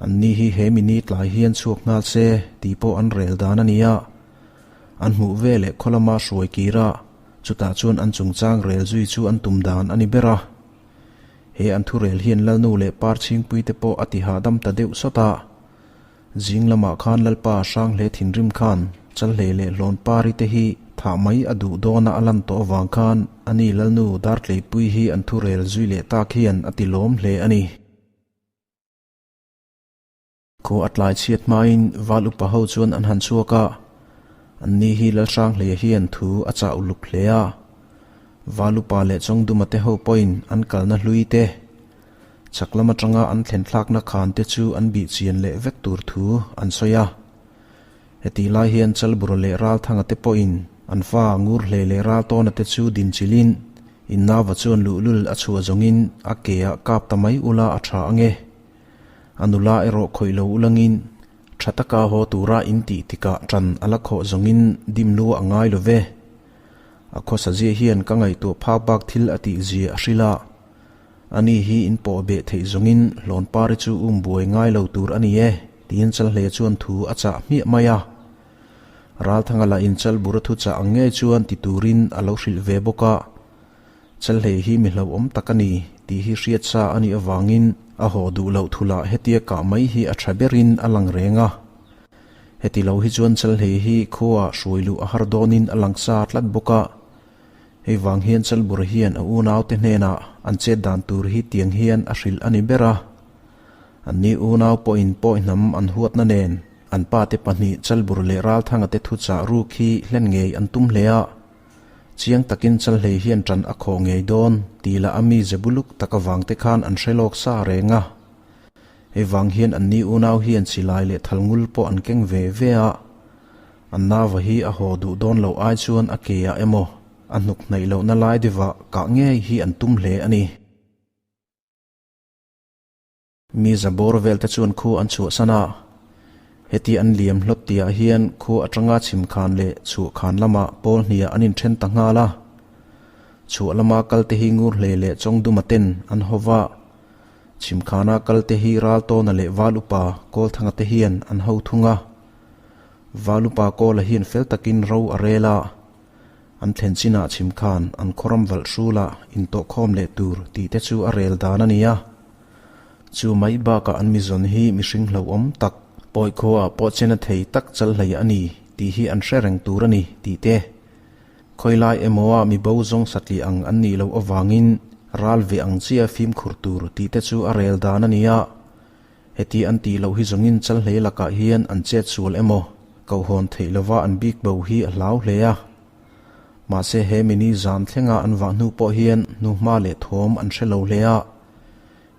Anni hi he mini tlai hian chhuak nghal se tih pawh an rel dan a ni a. An hmuh ve leh khaw lama hruai kir a, chutah chuan an chungchang rel zui chu an tum dan a ni ber a. He an thurel hian Lalnu leh Parchhingpui te pawh a ti hahdam ta deuh sawt a. Zing lamah khan Lalpa Hranghle thinrim khan Chalhlei leh Hlawnpari te hi thah mai a duh dawna a lan tawh avang khan ani Lalnu Dartleipui hi an thurel zui leh tak hian a ti lawm hle a ni. Khaw a tlai chhiat hmain Val upa ho chuan an han chhuak a, anni hi Lalhranghlei hian thu a chah uluk hle a. Val upa leh Chawngduma te ho pawhin an kalna hlui te, Chhak lam atanga an thlen thlakna khan te chu an bih chian leh vek tur thu an sawi a. Hetih lai hian Chalbura leh Ralthanga te pawhin an fa Ngurhlei leh Raltawna te chu din chilhin Innava chuan luhlul a chhuah zawngin a ke ah kap ta mai ula a tha ange. A nula erawh khawih lo ulangin tha taka haw tura in tih tikah tan a la khawh zawngin dim lu a ngai lo ve. A khawsa zia hian ka ngaihtuah phak bak thil a tih zia a hrilh a. Ani hi in pawh beh theih zawngin Hlawnpari chu um buai ngai lo tur a ni e, tiin Chalhle chuan thu a chah hmiah mai a. Ralthanga lah in Chalbura thu chah ang ngei chuan ti turin a lo hrilh ve bawk a. Chalhle hi mi hlauhawm tak a ni, tih hi hriat sa a nih avangin a haw duh loh thulah hetia kah mai hi a tha berin a lang reng a. Heti lo hi chuan Chalhlei hi khuaah hruai luh a har dawnin a lang sa tlat bawk a. Hei vang hian Chalbura hian a unaute hnenah an chet dan tur hi tiang hian a hrilh a ni ber a. Anni unau pawhin pawi hnam an huatna nen an pate pahnih Chalbur leh Ralthanga te thuchah ruk hi hlen ngei an tum hle a. Chiang takin Chalhlei hian ṭan a khawh ngei dawn tih lah a mi ze buluk tak avang te khan an hre lawk sa reng a. Hei vang hian anni unau hian silai leh thalngul pawh an keng ve ve a. An nauva hi a haw duh dawn loh ai chuan a ke ah emaw a hnuk hnaih lohna lai deuhah kah ngei hi an tum hle a ni. Mi za bawr vel te chuan khu an chhuahsan a, heti an liam hlawt tihah hian khu atanga chhim khan leh chhuah khan lamah pawl hniah an inthen ta nghal a. Chhuah lama kal te hi ngur hlei leh chawngduma ten an haw va, chhim khana kal te hi Raltawna leh Val Upa Kawlthanga te hian an ho thung a. Val Upa Kawla hian fel takin ro a rel a. An thlen chinah chhim khan an khawram valh hrulah intawhkhawm leh tur tih te chu a rel dan a ni a. Chu mai bakah an mizawn hi mihring hlauhawm tak, pawi khuaah pawh chena thei tak chalhlei a ni tih hi an hre reng tur a ni tih te. Khawilai emawa mi bo zawng satliah ang an nih loh avangin ral ve ang chia fimkhur tur tih te chu a rel dan a ni a. Heti an tih loh hi zawngin chalhlei lakah hian an chet sual emaw kohhawn theih lova an bik bo hi a hlau hle a. Mahse he mini zan thlenga an vah hnu pawh hian hnuhma leh thawm an hre lo hle a.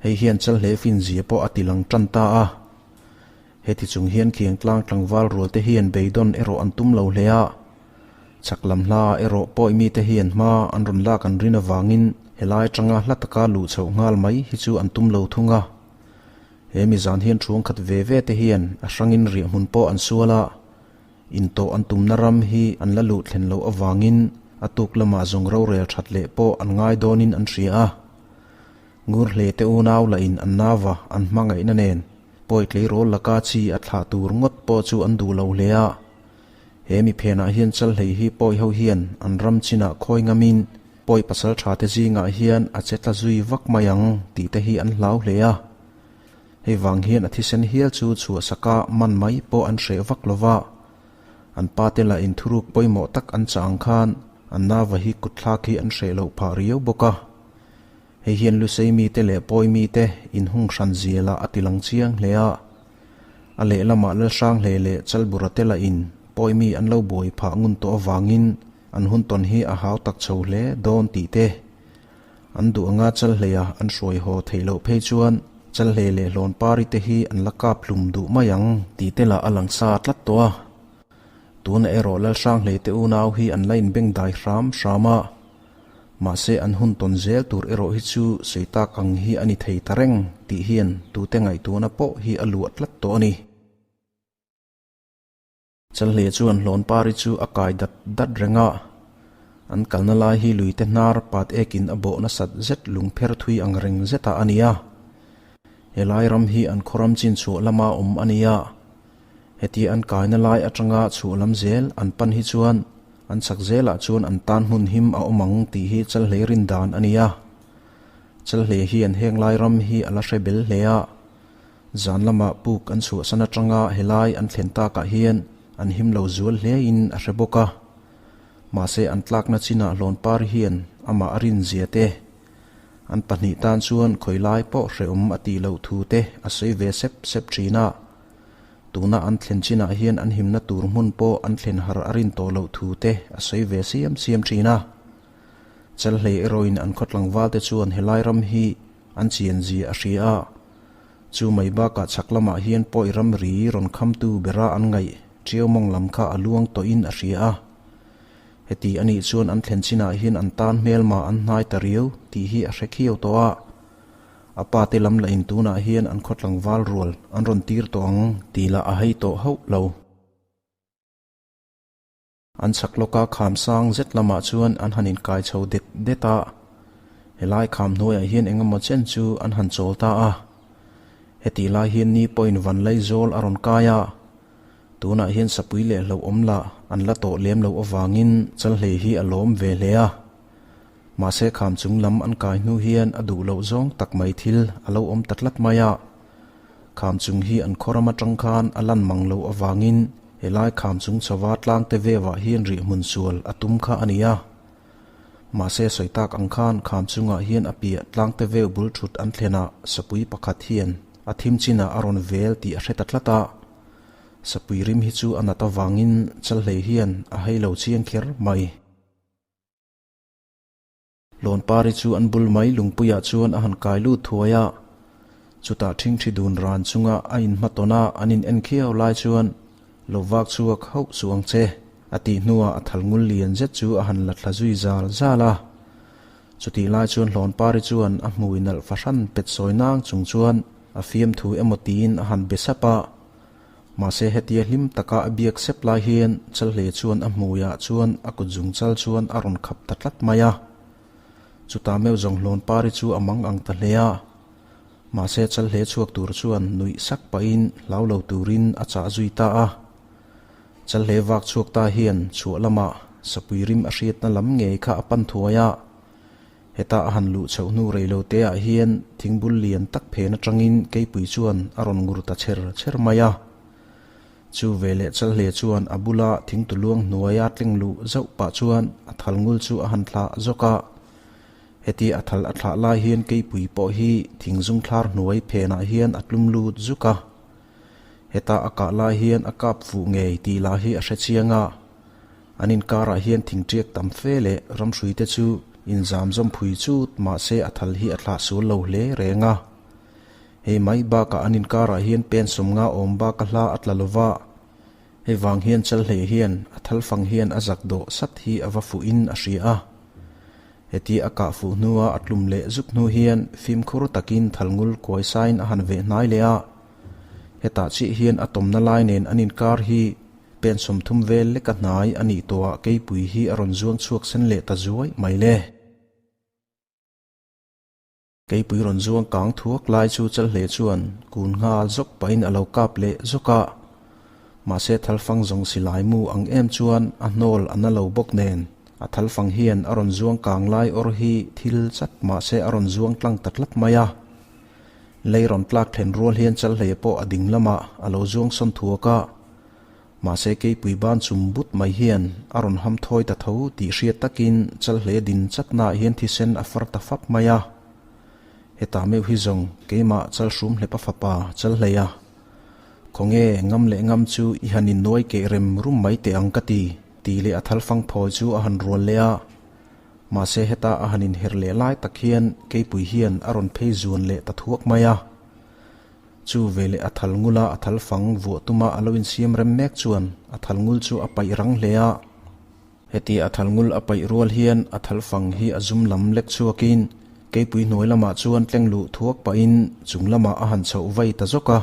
Hei hian chalhlei finzia pawh a ti lang tan ta a. Heti chung hian Khiangtlang tlangval rual te hian beidawn erawh an tum lo hle a. Chhak lam hla ah erawh pawi mite hian hma an rawn lak an rin avangin helai atanga hla taka luh chhoh nghal mai hi chu an tum lo thung a. He mi zan hian thuang khat ve ve te hian a hrangin riahhmun pawh an sual a, intawh an tumna ram hi an la luh thlen loh avangin a tuk lamah zawng rorel that leh pawh an ngai dawnin an hria a. Ngur hle te unau lahin an nauva an hmangaihna nen pawi tleirawl laka chi a thlah tur ngawt pawh chu an duh lo hle a. He mi phenah hian Chalhlei hi pawi ho hian an ram chinah khawi ngamin pawi pasal tha te zingah hian a che tla zui vak mai ang tih te hi an hlau hle a. Hei vang hian a thisen hial chu chhuahsaka man mai pawh an hreh vak lo va. An pa te lah inthuruk pawimawh tak an chah ang khan an nauva hi kutthlak hi an hreh loh phah riau bawk a. Hei hian Lusei mite leh Pawi mite inhung hran zialah a ti lang chiang hle a. A lehlamah Lalhranghlei leh Chalbura te lahin Pawi mi an lo buai phah ngun tawh avangin an hun tawn hi a hau tak chho hle dawn tih te. An duh anga Chalhleia an hruai haw theih loh phei chuan Chalhlei leh Hlawnpari te hi an la kap hlum duh mai ang tih te lah a lang sa tlat tawh a. Tunah erawh Lalhranghlei te unau hi an la inbengdai hram hram a. Mahse an hun tawn zel tur erawh hi chu sawi tak ang hi a ni thei ta reng tih hian tute ngaihtuahna pawh hi a luah tlat tawh a ni. Chalhle chuan Hlawnpari chu a kai dat dat reng a, an kalna lai hi luite hnar pat ekin a bawh nasat zet lungpher thui ang reng zetah a ni a. Helai ram hi an khawram chin chhuah lama awm a ni a, heti an kaina lai atanga chhuah lam zel an pan hi chuan An chak zelah chuan an tan hmun him a awm ang tih hi Chalhlei rin dan a ni a. Chalhlei hian heng lai ram hi a la hre bel hle a. Zan lamah puk an chhuahsan atanga helai an thlen takah hian an him lo zual hlein a hre bawk a. Mahse an tlakna chinah Hlawnpar hian amah a rin zia te, an pahnih tan chuan khawi lai pawh hrehawm a tih loh thu te a sawi ve sep sep thin a. Tuna an thlen chinah hian an himna tur hmun pawh an thlen har a rin tawh loh thu te a sawi ve siam siam thin a. Chalhlei erawhin an khaw tlangval te chuan helai ram hi an chian zia a hria a. Chu mai bakah chhak lamah hian pawi ram ri rawn khamtu bera an ngaih Ṭiau mawng lam kha a luang tawhin a hria a. Heti a nih chuan an thlen chinah hian an tan hmelma an hnai ta riau tih hi a hre khiau tawh a. A pa te lam lahin tunah hian an khaw tlangval rual an rawn tir tawh ang tih lah a hei tawh hauh lo. An chhak lawka kham sang zet lamah chuan an han inkai chho det det a, helai kham hnuaiah hian eng emaw chen chu an han chawl ta a. Hetih lai hian ni pawhin van laizawl a rawn kai a, tunah hian sapui leh hlauhawm lah an la tawh lem loh avangin Chalhlei hi a lawm ve hle a. Mahse kham chung lam an kai hnu hian a duh loh zawng tak mai thil a lo awm ta tlat mai a. Kham chung hi an khaw ram atang khan a lan mang loh avangin helai kham chung chhova tlang te vevah hian rihhmun sual a tum kha a ni a. Mahse sawi tak ang khan kham chungah hian a piah tlang te veu bul thut an thlenah sapui pakhat hian a thim chinah a rawn vel tih a hre ta tlat a. Sapui rim hi chu a nat avangin Chalhlei hian a hei lo chiang kher mai. Lawnpari chu an bul mai lungpuiah chuan a han kai lut thuai a. Chutah ṭhingṭhi dun ran chunga a inhmatawn a an in en khiau lai chuan lo vak chhuak hauh suh ang che, a tih hnuah a thal ngul lian zet chu a han la thla zui zal zal a. Chutih lai chuan Hlawnpari chuan a hmui nalh fahran pet sawi nang chung chuan a fiamthu emaw tiin a han be sap a. Mahse hetia hlim taka a biak sep lai hian Chalhle chuan a hmuiah chuan a kut zung chal chuan a rawn khap ta tlat mai a. Chutah meuh zawng Hlawnpari chu a mang ang ta hle a. Mahse Chalhle chhuak tur chuan nuih sak pahin hlau lo turin a chah zui ta a. Chalhle vak chhuak ta hian chhuah lamah sapui rim a hriatna lam ngei kha a pan thuai a. Heta a han luh chhoh hnu rei lo te ah hian thingbul lian tak phen atangin keipui chuan a rawn ngur ta chher chher mai a. Chu veleh Chalhle chuan a bula thingtuluang hnuaia tleng luh zauh pah chuan a thal ngul chu a han thlah zawk a. Heti a thal a thlah lai hian keipui pawh hi thing zungthlar hnuai phenah hian a tlum lut zuk a. Heta a kah lai hian a kap fuh ngei tih lah hi a hre chiang a. An inkarah hian thingṭiak tam fe leh ramhruite chu inzam zawm phui chut mahse a thal hi a thlah sual lo hle reng a. Hei mai bakah an inkarah hian pen sawmnga awm baka hla a tla lova, hei vang hian Chalhlei hian a thal fang hian a zak dawh sat hi a va fuhin a hria a. Heti a kah fuh hnua a tlum leh zuk hnu hian fimkhur takin thalngul kuai sain a han veh hnai leh a. Hetah chiah hian a tawmna lai nen an inkar hi pen 30 vel leka hnai a nih tawhah keipui hi a rawn zuang chhuak sen leh ta zuai mai le. Keipui rawn zuang kang thuak lai chu Chalhle chuan kun nghal zawk pahin a lo kap leh zawk a. Mahse thalfang zawng silai mu ang em chuan a hnawl a na lo bawk nen a thalfang hian a rawn zuang kang lai awr hi thil chat mahse a rawn zuang tlang ta tlat mai a. Lei rawn tlak thlen rual hian Chalhleia pawh a ding lamah a lo zuang sawn thuak a. Mahse keipui ban chum but mai hian a rawn ham thawi ta tho tih hriat takin Chalhle din chatnaah hian thisen a far ta fap mai a. Hetah meuh hi zawng keimah Chalhrum hlepa fapa Chalhleia khawnge ngam leh ngam chu i han innuai keh rem rum mai teh ang ka ti tih leh a thalfang phawi chu a han rual leh a. Mahse heta a han inher leh lai tak hian keipui hian a rawn phei zuan leh ta thuak mai a. Chu veleh a thal ngula a thal fang vuah tuma a lo insiam rem mek chuan a thal ngul chu a paih rang hle a. Heti a thal ngul a paih rual hian a thal fang hi a zum lam lek chhuakin keipui hnuai lamah chuan tleng luh thuak pahin chung lamah a han chhoh vai ta zawk a.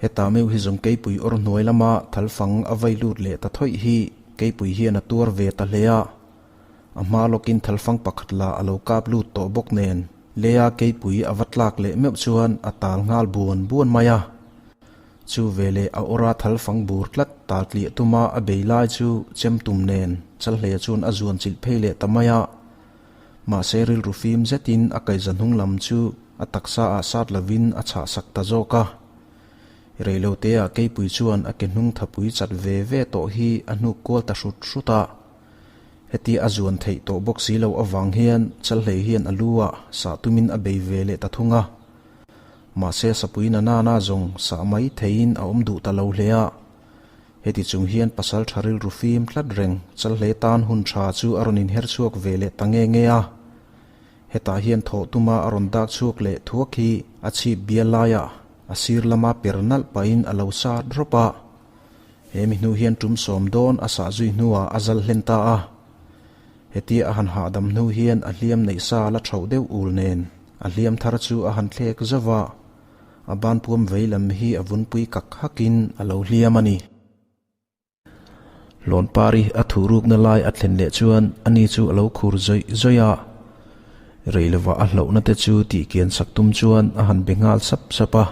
Heta meuh hi zawng keipui awr hnuai lama thal fang a vai lut leh ta thawih hi keipui hian a tuar ve ta hle a. A hma lawkin thalfang pakhat la a lo kap lut tawh bawk nen leia keipui a va tlak leh meuh chuan a tal nghal buan buan mai a. Chu veleh a awra thalfang bur tlat tal tliah tuma a bei lai chu chem tum nen Chalhleia chuan a zuan chilh phei leh ta mai a. Mahse rilru fim zetin a kaihza hnung lam chu a taksa ah sat lovin a chhah sak ta zawk a. Reiloteah keipui chuan a ke hnung thapui chat ve ve tawh hi a hnuk kual ta hrut hrut a. Heti a zuan theih tawh bawk si lo avang hian Chalhlei hian a lu ah sah tumin a bei ve leh ta thung a. Mahse sapui na nana zawng sah mai theiin a awm duh ta lo hle a. Heti chung hian pasal tha rilru fim tlat reng Chalhlei tan hun tha chu a rawn inher chhuak ve leh ta nge nge a. Hetah hian thawh tuma a rawn dak chhuak leh thuak hi a chhip bial laiah a sir lama per nalh pahin a lo sat rawp a. He mi hnu hian tum sawm dawn a sah zui hnuah a zal hlen ta a. Hetia a han hahdam hnu hian a hliam neih sa la thauh deuh ul nen a hliam thar chu a han thlek zauh a, a banpuam vei lam hi a vunpui kak hakin a lo hliam a ni. Hlawnpari a thuhrukna lai a thlen leh chuan ani chu a lo khur zawih zawih a. Rei lovah a hlauhna te chu tihkian sak tum chuan a han be nghal sap sap a.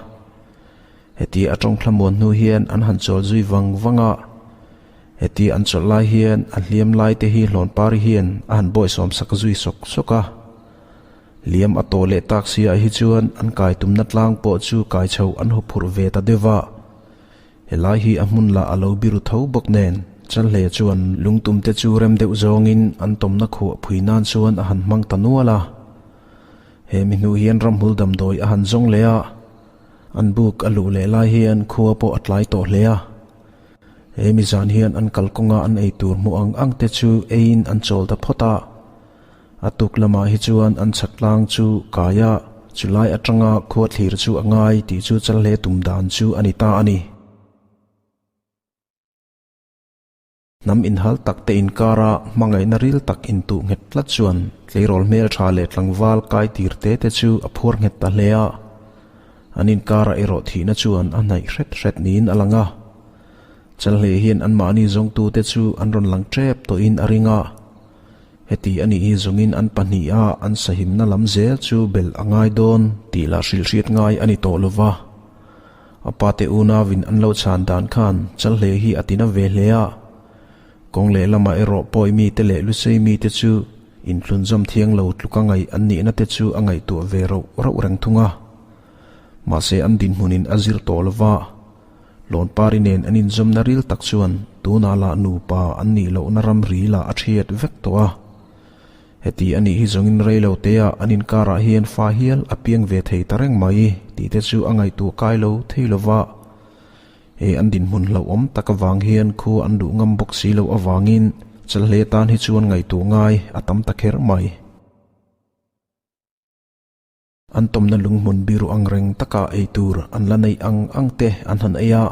Heti a tawng thlamuan hnu hian an han chawl zui vang vang a. Heti an chawlh lai hian a hliam lai te hi Hlawnpari hian a han bawihsawm sak zui sawk sawk a. Hliam a tawh leh tak si ah hi chuan an kai tumna tlang pawh chu kai chho an huphurh ve ta deuh a. Helai hi a hmun lah a lo biru tho bawk nen Chalhle chuan lungtum te chu rem deuh zawngin an tawmna khuah phui nan chuan a han hmang ta nual a. He mi hnu hian ramhmul damdawi a han zawng leh a, an buk a luh leh lai hian khua pawh a tlai tawh hle a. He mi zan hian an kalkawnga an ei tur hmuh ang ang te chu eiin an chawl ta phawt a. A tuk lamah hi chuan an chhak tlang chu kai a, chulai atanga khua thlir chu a ngai tih chu Chalhle tum dan chu a ni ta a ni. Hnam inhal tak te inkara hmangaihna ril tak intuh nghet tlat chuan tleirawl hmeltha leh tlangval kai tir te te chu a phuar nghet ta hle a. An inkara erawh thihna chuan a hnaih hret hret niin a lang a. Chalhle hian anmahni zawngtute chu an rawn lang tep tawhin a ring a. Heti a nih hi zawngin an pahniha an sahimna lam zel chu belh a ngai dawn tih lah hrilhhriat ngai a ni tawh lo va. A pate unauin an lo chhan dan khan Chalhle hi a tina ve hle a. Kawng lehlamah erawh pawi mite leh lusei mite chu inthlunzawm thiang lo tluka ngaih an nihna te chu a ngaihtuah ve rauh rauh reng thung a. Mahse an dinhmunin a zir tawh lo va. Lawnpari nen an inzawmna ril tak chuan tunah lah nupa an nih lohna ramri lah a thiat vek tawh a. Heti a nih hi zawngin rei lo teah an inkarah hian fa hial a piang ve thei ta reng mai tih te chu a ngaihtuah kai lo thei lo va. He an dinhmun hlauhawm tak avang hian khua an duh ngam bawk si loh avangin Chalhle tan hi chuan ngaihtuah ngai a tam ta kher mai. An tawmna lunghmun biru ang reng taka ei tur an la neih ang ang te an han ei a.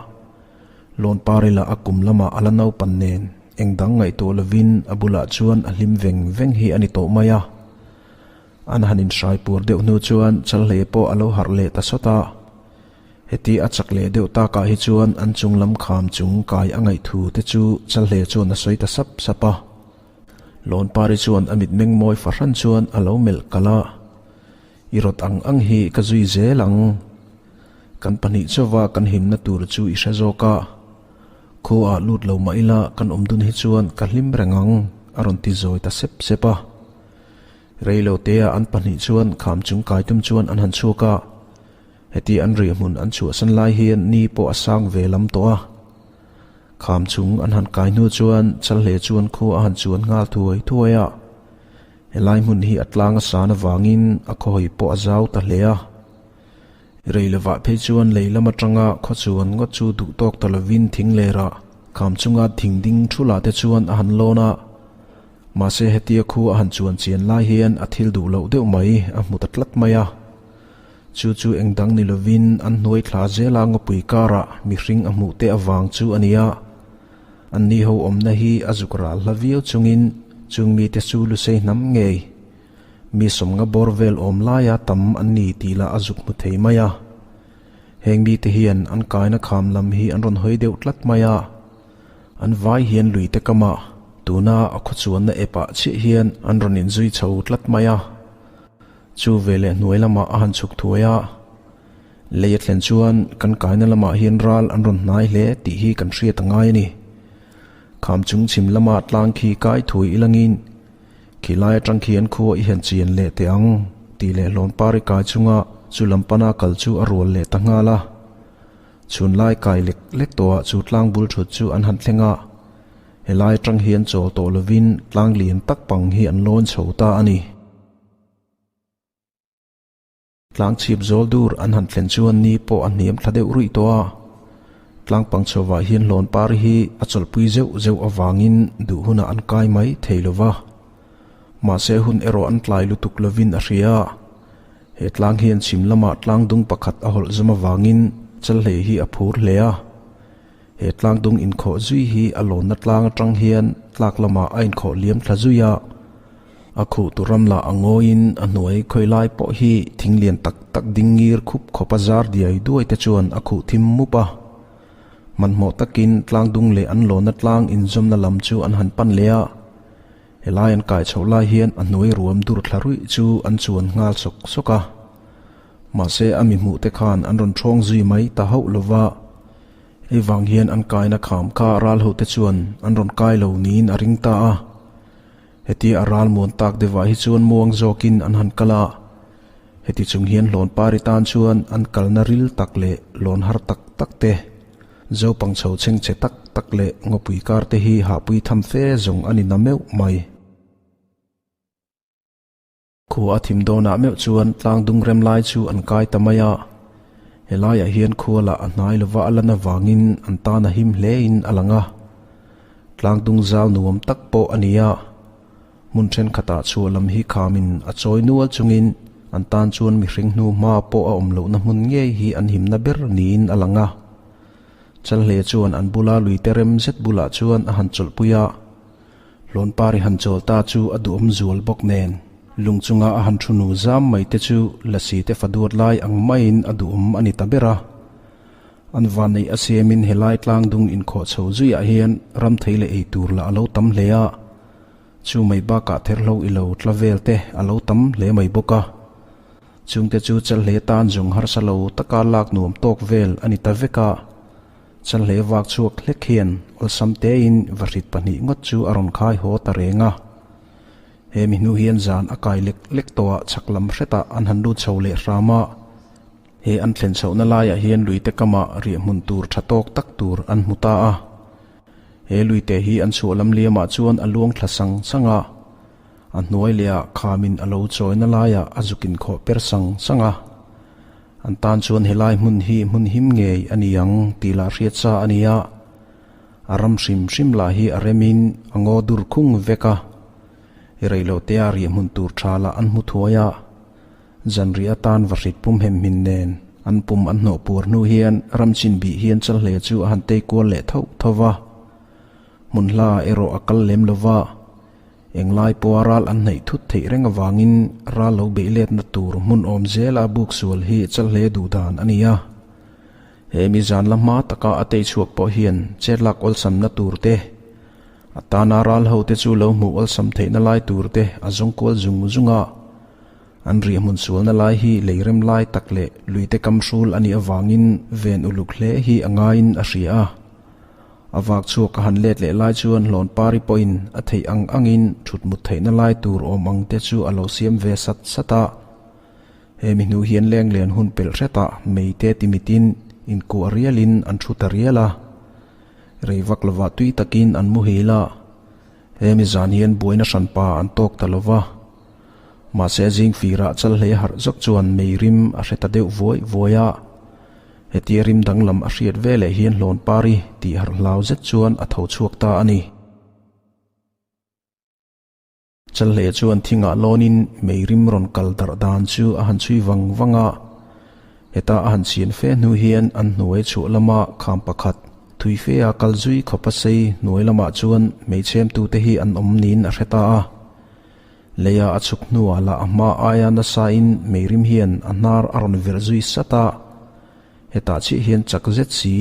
Lawnpari lah a kum lamah a la naupan nen eng dang ngaihtuah lovin a bulah chuan a hlim veng veng hi a ni tawh mai a. An han inhrai pur deuh hnu chuan Chalhlei pawh a lo harh leh ta sawt a. Heti a chak leh deuh takah hi chuan an chung lam kham chung kai a ngaih thu te chu Chalhlei chuan a sawi ta sap sap a. Lawnpari chuan a mitmeng mawi fahran chuan a lo melh kalh a. I rawt ang ang hi ka zui zel ang. Kan pahnih chauva kan himna tur chu i hre zawk a. Khuaah lut lo mah ila kan awm dun hi chuan ka hlim reng ang, a rawn ti zawi ta sep sep a. Rei lo tea an pahnih chuan kham chung kai tum chuan an han chhuak a. Heti an riahhmun an chhuahsan lai hian ni pawh a sang ve lam tawh a. Kham chung an han kai hnu chuan Chalhle chuan khua a han chuan nghal thuai thuai a. Helai hmun hi a tlang a san avangin a khawhawi pawh a zau ta hle a. Rei lovah phei chuan lei lam atanga khaw chuan ngawt chu duh tawk ta lovin thing lerah kham chunga thing ding thulah te chuan a han lawn a. Mahse hetia khu a han chuan chian lai hian a thil duh loh deuh mai a hmu ta tlat mai a. Chu chu eng dang ni lovin an hnuai thla zela ngawpui karah mihring a hmuh te avang chu a ni a. Anni ho awmna hi a zuk ral hla viau chungin chung mite chu lusei hnam ngei. Mi sawmnga bawr vel awm laia tam an ni tih lah a zuk hmu thei mai a. Heng mite hian an kaina kham lam hi an rawn hawi deuh tlat mai a. An vai hian lui te kamah tuna a khawchuanna epah chiah hian an rawn inzui chho tlat mai a. Chu veleh hnuai lamah a han chhuk thuai a. Lei a thlen chuan kan kaina lamah hian ral an rawn hnai hle tih hi kan hriat a ngai a ni. Kham chung chhim lama tlang khi kai thui ilangin khi lai atang khi an khua i han chian leh teh ang tih leh hlawnpari kai chunga chu lam pana kal chu a rual leh ta nghal a. Chhun lai kai lek lek tawhah chu tlang bul thut chu an han thleng a. Helai atang hian chawl tawh lovin tlang lian tak pang hi an lawn chho ta a ni. Tlang chhip zawl dur an han thlen chuan ni pawh a hniam thla deuh ruih tawh a. Tlang pang chhovah hian hlawn par hi a chawlhpui zeuh zeuh avangin duh hunah an kai mai thei lo va. Mahse hun erawh an tlai lutuk lovin a hria a. He tlang hian chhim lamah tlang dung pakhat a hawlh zawm avangin Chalhlei hi a phur hle a. He tlang dung inkhawh zui hi a lawnna tlang atang hian tlak lamah a inkhawh liam thla zui a. A khuh tu ram lah a ngawiin a hnuai khawi lai pawh hi thing lian tak tak ding ngir khup khawp a zar diai duai te chuan a khuh thim mup a. Hmanhmawh takin tlang dung leh an lawnna tlang inzawmna lam chu an han pan leh a. Helai an kai chhoh lai hian a hnuai ruam dur thla ruih chu an chuan nghal sawk sawk a. Mahse a mi hmuh te khan an rawn thawng zui mai ta hauh lova. Hei vang hian an kaina kham kha ral hote chuan an rawn kai lo niin a ring ta a. Hetia a ral muan tak deuhah hi chuan muang zawkin an han kal a. Heti chung hian Hlawnpari tan chuan an kalna ril tak leh lawn har tak tak te, Zopang chho chhengchhe tak tak leh ngawpui kar te hi hahpui tham fe zawng a ni na meuh mai. Khua a thim dawnah meuh chuan tlang dung rem lai chu an kai ta mai a. Helaiah hian khua lah a hnai lova a lan avangin an tan a him hlein a lang a. Tlang dung zau nuam tak pawh a ni a. Hmun thenkhatah chhuah lam hi khamin a chawi nual chungin an tan chuan mihring hnu hma pawh a awm lohna hmun ngei hi an himna ber niin a lang a. Chalhle chuan an bula luite rem zet bulah chuan a han chawlhpui a. Hlawnpari han chawl ta chu a duhawm zual bawk nen, lung chunga a han thu nu zam mai te chu lasi te fa duat lai ang maiin a duhawm a ni ta ber a. An vanneih a siamin helai tlang dung inkhawh chho zuiah hian ram thei leh ei tur lah a lo tam hle a, chu mai bakah therhlo i lo tla vel te a lo tam hle mai bawk a. Chungte chu chalhle tan zawng harsa lo taka lak nuam tawk vel a ni ta vek a. Chalhle vak chhuak hlek hian awlsam tein vahrit pahnih ngawt chu a rawn khai haw ta reng a. He mi hnu hian zan a kai lek lek tawh a chhak lam hretah an han lut chho leh hram a. He an thlen chhohna laiah hian luite kamah riahhmun tur tha tawk tak tur an hmu ta a. He luite hi an chhuah lam liamah chuan a luang thla sang sang a. A hnuai lehah khamin a lo chawina laiah a zuk inkhawh per sang sang a. An tan chuan helai hmun hi hmun him ngei a ni ang tih lah hriat sa a ni a, a ram hrim hrim lah hi a remin a ngaw dur khung vek a, i rei loh tea riah hmun tur tha lah an hmu thuai a, zanriah atan vahrit pum hem hmin nen an pum an hnawh puar hnu hian ram chin bih hian chalhle chu a han tei kual leh thauh tho va, hmun hla erawh a kal lem lo va. Englai pawha ral an hnaih thut theih reng avangin ral lo beih letna tur hmun awm zela buk sual hi chalhle duh dan a ni a. He mi zan la hma taka a tei chhuak pawh hian chet lak awlsamna tur te, a tana ral ho te chu lo hmuh awlsam theihna lai tur te a zawng kual zung zung a. An riahhmun sualna lai hi lei rem lai tak leh luite kam hrul a nih avangin ven uluk hle hi a ngaiin a hria a. A vak chhuak a han let leh lai chuan Hlawnpari pawhin a theih ang angin thut mut theihna lai tur awm ang te chu a lo siam ve sat sat a. He mi hnu hian leng len hun pelh hretah mei te ti mitin inkuah rialin an thu ta rial a. Rei vak lovah tui takin an muhil a. He mi zan hian buaina hranpa an tawk ta lova. Mahse zingfirah chalhlei harh zawk chuan mei rim a hre ta deuh vuai vuai a. Hetia rim danglam a hriat veleh hian Hlawnpari tih harh hlau zet chuan a tho chhuak ta a ni. Chalhle chuan thingah lawnin mei rim rawn kal darh dan chu a han chhui vang vang a. Heta a han chhian fe hnu hian an hnuai chhuah lama kham pakhat thui fea kal zui khawpa sei hnuai lamah chuan hmeichhemtute hi an awm niin a hre ta a. Leia a chhuk hnuah lah a hma aia nasain meirim hian a hnar a rawn verh zui sat a, hetah chiah hian chak zet si,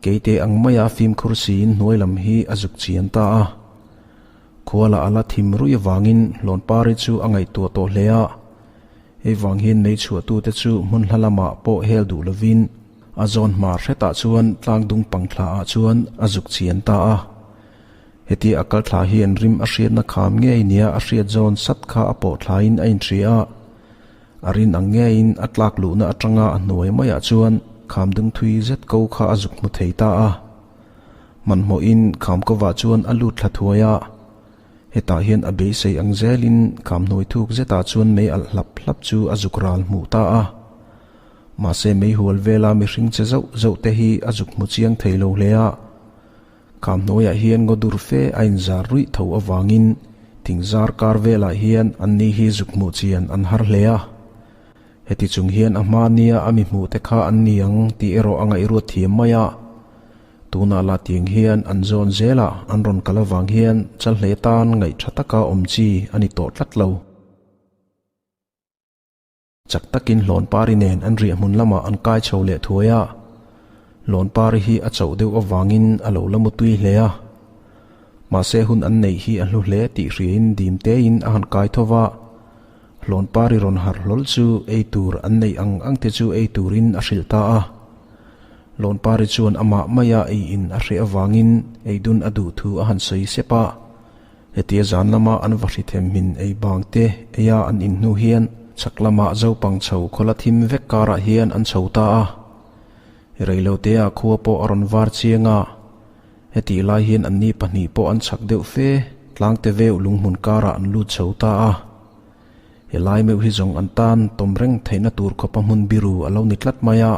keite ang maia fimkhur siin hnuai lam hi a zuk chian ta a. Khua lah a la thim ruih avangin Hlawnpari chu a ngaihtuah tawh hle a, hei vang hian mei chhuahtute chu hmun hla lamah pawh hel duh lovin a zawn hma hretah chuan tlang dung pang thlaah chuan a zuk chian ta a. Hetia a kal thla hian rim a hriatna kham ngei nia a hriat zawn sat kha a pawh thlain a inhria a, a rin ang ngeiin a tlak luhna atanga a hnuai maiah chuan kham dung thui zet ko kha a zuk hmu thei ta a. Hmanhmawhin kham kovah chuan a lut thla thuai a, hetah hian a beisei ang zelin kham hnuai thuk zetah chuan mei alh hlap hlap chu a zuk ral hmuh ta a. Mahse meihual vela mihring che zauh zauh te hi a zuk hmu chiang thei lo hle a. Kham hnuaiah hian ngaw dur fe a inzar ruih tho avangin thing zar kar velah hian an ni hi zuk hmuh chian an har hle a. Heti chung hian a hma nia a mi hmuh te kha an ni ang tih erawh a ngaihruat thiam mai a. Tunah lah tiang hian an zawn zelah an rawn kal avang hian chalhle tan ngaih tha taka awm chi a ni tawh tlat lo. Chak takin Hlawnpari nen an riah hmun lamah an kai chho leh thuai a, Hlawnpari hi a chauh deuh avangin a lo la mutui hle a. Mahse hun an neih hi a hlu hle tih hriain dim tein a han kai tho va, Hlawnpari rawn harh hlawl chu ei tur an neih ang ang te chu ei turin a hrilh ta a. Lawnpari chuan amah maia ei in a hreh avangin ei dun a duh thu a han sawi sep a. Hetia zan lama an va hri them hmin ei bang te eia an in hnu hian chhak lama Zopang chho khawla thim vek karah hian an chho ta a. Reilotea khua pawh a rawn var chiang a. Hetih lai hian anni pahnih pawh an chhak deuh fe, tlangte veuh lunghmun karah an lut chho ta a. Helai meuh hi zawng an tan tawm reng theihna tur khawpa hmun biru a lo ni tlat mai a.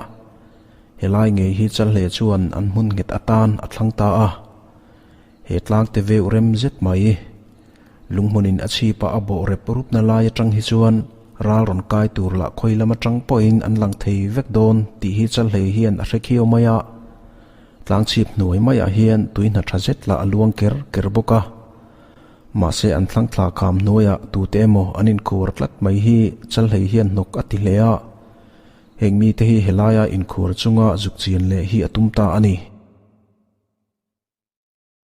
Helai ngei hi Chalhle chuan an hmun nghet atan a thlang ta a. He tlangte veuh rem zet mai. Lunghmunin a chhipa a bawh rep rupna lai atang hi chuan ral rawn kai tur lah khawi lam atang pawhin an lang thei vek dawn tih hi Chalhlei hian a hre khiau mai a. Tlangchhip hnuai maiah hian tui hna tha zet lah a luang ker ker bawk a. Mahse an thlang thla kham hnuaiah tute emaw an inkhur tlat mai hi Chalhlei hian hnawk a ti hle a. Heng mite hi helaia inkhur chunga zuk chian leh hi a tum ta a ni.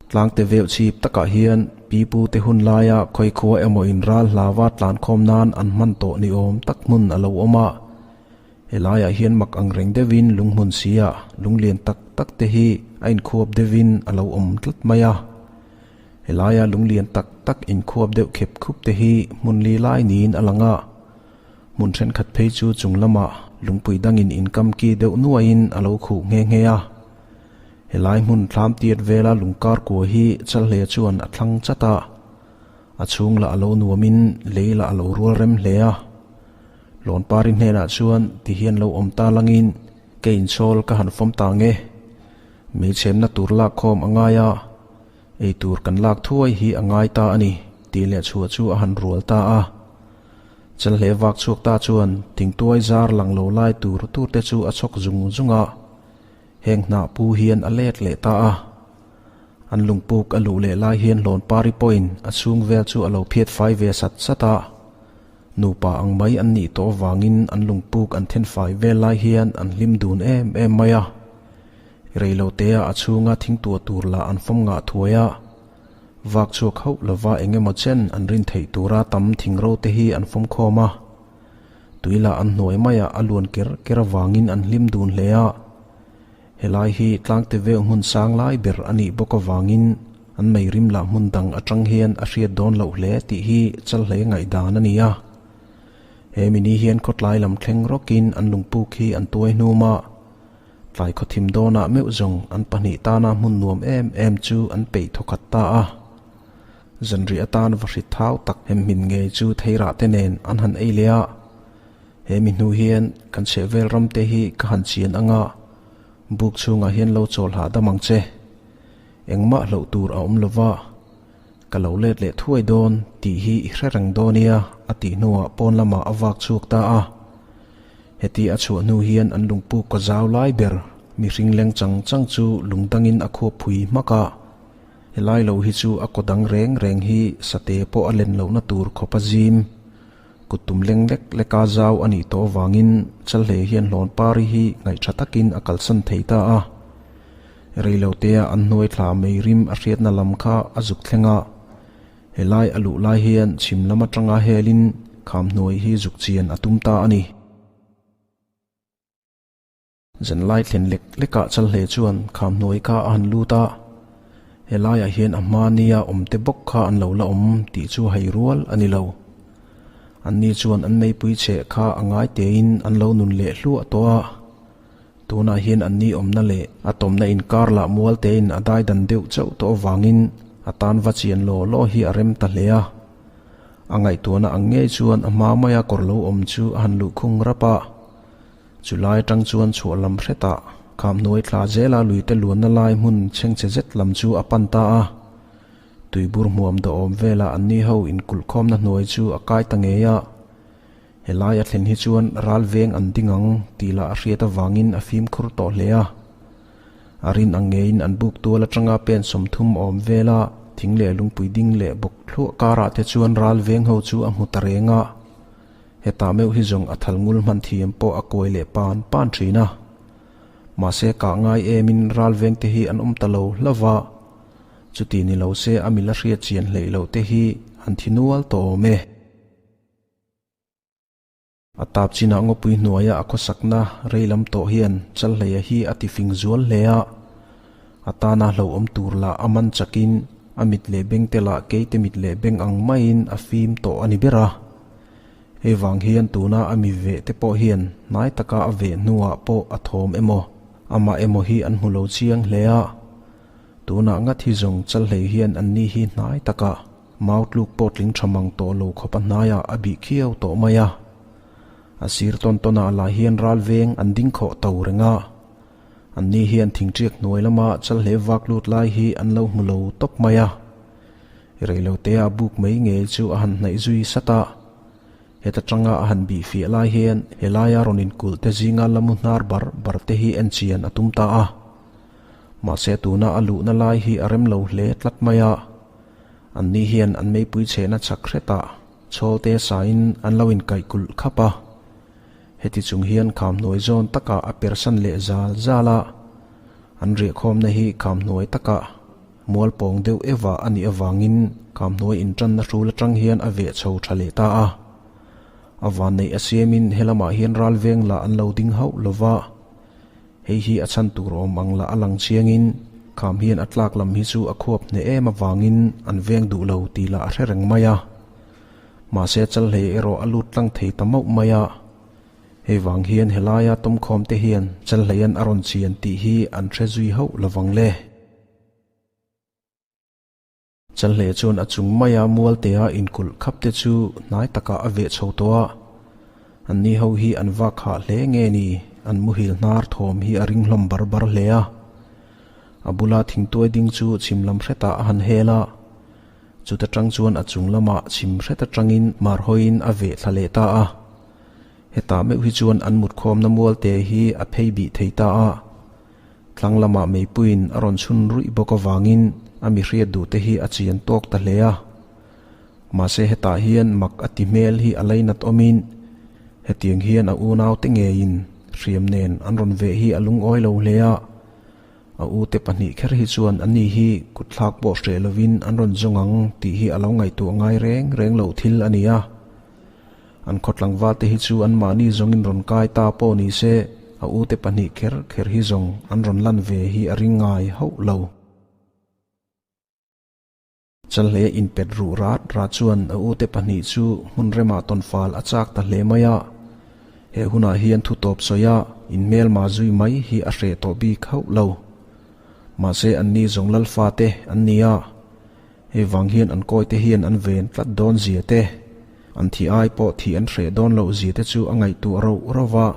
Tlangte veuh chhip takah hian pipu te hun laia khawikhua emaw in ral hlava tlankhawm nan an hman tawh ni awm tak hmun a lo awm a. Helaiah hian mak ang reng deuhin lunghmun sia lunglian tak tak te hi a inkhuap deuhin a lo awm tlat mai a. Helaia lunglian tak tak inkhuap deuh khep khup te hi hmun li lai niin a lang a. Hmun thenkhat phei chu chung lamah lungpui dangin inkam ki deuh nuaiin a lo khuh nghe nghe a. Helai hmun thlam tiat vela lungkar kua hi Chalhle chuan a thlang chat a, a chhung lah a lo nuamin lei lah a lo rual rem hle a. Lawnpari hnenah chuan ti hian lo awm ta langin ke inchhawl ka han fawm ta nge. Meichhemna tur lak khawm a ngai a, ei tur kan lak thuai hi a ngai ta a ni tih leh chhuah chu a han rual ta a. Chalhle vak chhuak ta chuan thingtuai zar lang lo lai tur tur te chu a chhawk zung zung a. Heng hnah pu hian a let leh ta a. An lungpuk a luh leh lai hian Hlawnpari pawhin a chhung vel chu a lo phiat fai ve sat sat a. Nupa ang mai an nih tawh avangin an lungpuk an then fai vel lai hian an hlim dun em em mai a. Reilotea a chhunga thingtuah tur lah an fawm ngah thuai a. Vak chhuak hauh lova eng emaw chen an rin theih tura tam thingro te hi an fawm khawm a. Tui lah an hnuai maiah a luan ker ker avangin an hlim dun hle a. Helai hi tlangte veuh hmun sang lai ber a nih bawk avangin an mei rim lah hmun dang atang hian a hriat dawn loh hle tih hi Chalhlei ngaihdan a ni a. He mini hian khawtlai lam thleng rawkin an lungpuk hi an tuai hnum a. Tlai khawthim dawnah meuh zawng an pahnih tana hmun nuam em em chu an peih thawkhat ta a. Zanriah atan va hrit thau tak hem hmin ngei chu theirah te nen an han ei leh a. He mi hnu hian kan chhehvel ram te hi ka han chian ang a, buk chhungah hian lo chawl hahdam ang che. Engmah hloh tur a awm lova, ka lo let leh thuai dawn tih hi i hre reng dawn nia a tih hnuah pawn lamah a vak chhuak ta a. Heti a chhuah hnu hian an lungpuk ka zau lai ber mihring leng chang chang chu lung dangin a khuap phui hmak a. Helai lo hi chu a kaw dang reng reng hi sate pawh a len lohna tur khawp a zim. Kut tum leng lek leka zau a nih tawh avangin Chalhle hian Hlawnpari hi ngaihṭha takin a kalsan thei ta a. Reilotea an hnuai thla mei rim a hriatna lam kha a zuk thleng a. Helai a luh lai hian chhim lam aṭanga helin kham hnuai hi zuk chian a tum ta a ni. Zanlai thlen lek lekah Chalhle chuan kham hnuai kha a han lut a, helaiah hian a hma nia awmte bawk kha an lo la awm tih chu hei rual a ni lo. Anni chuan an meipui chheh kha a ngai tein an lo nun leh hluah tawh a, tunah hian anni awmna leh a tawmna inkar lah mual tein a daidan deuh chauh tawh avangin a tan va chian law law hi a rem ta hle a. A ngaihtuahna ang ngei chuan a hma maia kawr lo awm chu a han luhkhung rap a. Chu lai atang chuan chhuah lam hretah kham hnuai thla zela luite luanna lai hmun chhengchhe zet lam chu a pan ta a. Tuibur hmuam dawhawm velah anni ho inkulhkhawmna hnuai chu a kai ta ngei a. Helai a thlen hi chuan ral veng an ding ang tih lah a hriat avangin a fimkhur tawh hle a. A rin ang ngeiin an buk tual atanga pen 30 awm vela thing leh lungpui ding leh bawk thluah karah te chuan ral veng ho chu a hmu ta reng a. Hetah meuh hi zawng a thal ngul hman thiam pawh a kawi leh pan pan thin a. Mahse kah ngai emin ral veng te hi an awm ta lo hlauh a, chuti ni lo se a mila hriat chian hleih loh te hi an thi nual tawh awm e. A tap chinah ngawpui hnuaia a khawsakna rei lam tawh hian Chalhleia hi a ti fing zual hle a. A tana hlauhawm tur lah a man chakin a mit leh beng te lah keite mit leh beng ang maiin a fim tawh a ni ber a. Hei vang hian tuna a mi veh te pawh hian hnai taka a veh hnuah pawh a thawm emaw, amah emaw hi an hmu lo chiang hle a. Tunah ngat hi zawng Chalhlei hian anni hi hnai takah Mau tluk pawh tling tha mang tawh lo khawp a hnaiah a bih khiau tawh mai a. A sir tawn tawnah lah hian ral veng an ding khawh to reng a. Anni hian thingṭiak hnuai lama chalhleh vak lut lai hi an lo hmu lo tawp mai a. Reilotea buk mai ngei chu a han hnaih zui sat a. Heta tanga a han bih fiah lai hian helaia rawn inkulh te zinga la mu hnar bar bar te hi en chian a tum ta a. Mahse tuna a luhna lai hi a rem lo hle tlat mai a. Anni hian an meipui chhehna chak hretah chhawlte sain an lo inkaih kulh khap a. Heti chung hian kham hnuai zawn takah a persan leh zal zal a. An riahkhawmna hi kham hnuai takah mual pawng deuh eva a nih avangin kham hnuai intanna hrul atang hian a veh chho tha leh ta a. A vanneih a siamin helamah hian ral veng lah an lo ding hauh lova. Hei hi a chhan tur awm ang lah a lang chiangin kham hian a tlak lam hi chu a khuap hneh em avangin an veng duh lo tih lah a hre reng mai a. Mahse Chalhlei erawh a lut tlang thei ta mauh mai a. Hei vang hian helaia tawmkhawm te hian Chalhleian a rawn chian tih hi an hre zui hauh lovang le. Chalhleh chuan a chung maia mualtea inkulh khap te chu hnai takah a veh chho tawh a. Anni ho hi an vak hah hle nge ni, an muhil hnar thawm hi a ring hlawm bar bar hle a. A bula thingtuai ding chu chhim lam hretah a han hel a. Chuta tang chuan a chung lamah chhim hret atangin mar hawiin a veh thla leh ta a. Hetah meuh hi chuan an mutkhawmna mualte hi a phei bih thei ta a. Tlang lamah meipuiin a rawn chhun ruih bawk avangin a mi hriat duh te hi a chian tawk ta hle a. Mahse hetah hian mak a ti hmel hi a lainat awmin hetiang hian a unaute ngeiin hriam nen an rawn veh hi a lungawi lo hle a. A ute pahnih kher hi chuan ani hi kutthlak pawh hreh lovin an rawn zawng ang tih hi a lo ngaihtuah ngai reng reng loh thil a ni a. An khaw tlangval te hi chu anmahni zawngin rawn kai ta pawh ni se, a ute pahnih kher kher hi zawng an rawn lan ve hi a ring ngai hauh lo. Chalhlei a inpet ruh rat rat chuan a ute pahnih chu hmun remah tawnfal a chak ta hle mai a. He hunah hian thu tawp sawi a, inhmelma zui mai hi a hreh tawh bik hauh lo. Mahse anni zawng lalfa te an ni a. Hei vang hian an kawite hian an ven tlat dawn zia te, an thi ai pawh thih an hreh dawn loh zia te chu a ngaihtuah rauh rauh va.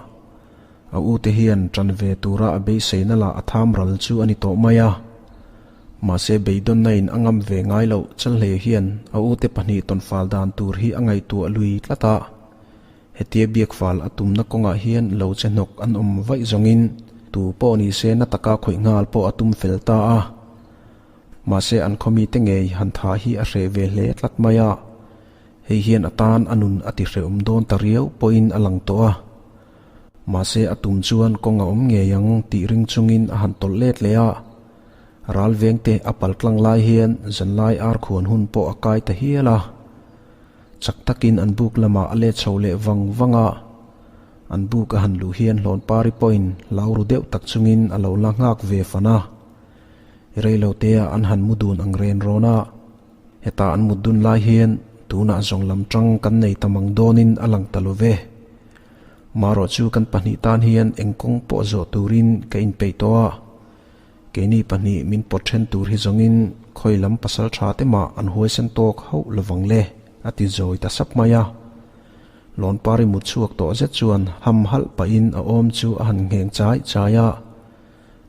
A ute hian ṭan ve tura a beiseina lah a tham ral chu a ni tawh mai a. Mahse beidawnna in a ngam ve ngai loh Chalhlei hian a ute pahnih tawnfal dan tur hi a ngaihtuah lui tlat a. Hetia biakfal a tumna kawngah hian lo che hnawk an awm vaih zawngin tu pawh ni se na taka khawih nghal pawh a tum fel ta a. Mahse an khawmite ngei han thah hi a hreh ve hle tlat mai a, hei hian a tan a nun a ti hrehawm dawn ta riau pawhin a lang tawh a. Mahse a tum chuan kawng a awm ngei ang tih ring chungin a han tawlh let leh a. Ral vengte a pal tlang lai hian zanlai ar khuan hun pawh a kai ta hial a. Chak takin an buk lamah a let chho leh vang vang a. An buk a han luh hian Hlawnpari pawhin hlau ru deuh tak chungin a lo la nghak ve fan a. Reilotea an han mu dun ang ren rawn a, heta an mut dun lai hian tunah zawng lam tang kan nei ta mang dawnin a lang ta lo ve. Marawh chu kan pahnih tan hian eng kawng pawh zawh turin ka inpeih tawh a, keini pahnih min pawt then tur hi zawngin khawi lam pasal tha te mah an huaisen tawk hauh lovang le, a ti zawi ta sap mai a. Lawnpari mut chhuak tawh zet chuan ham halh pahin a awm chu a han ngheng chai chai a.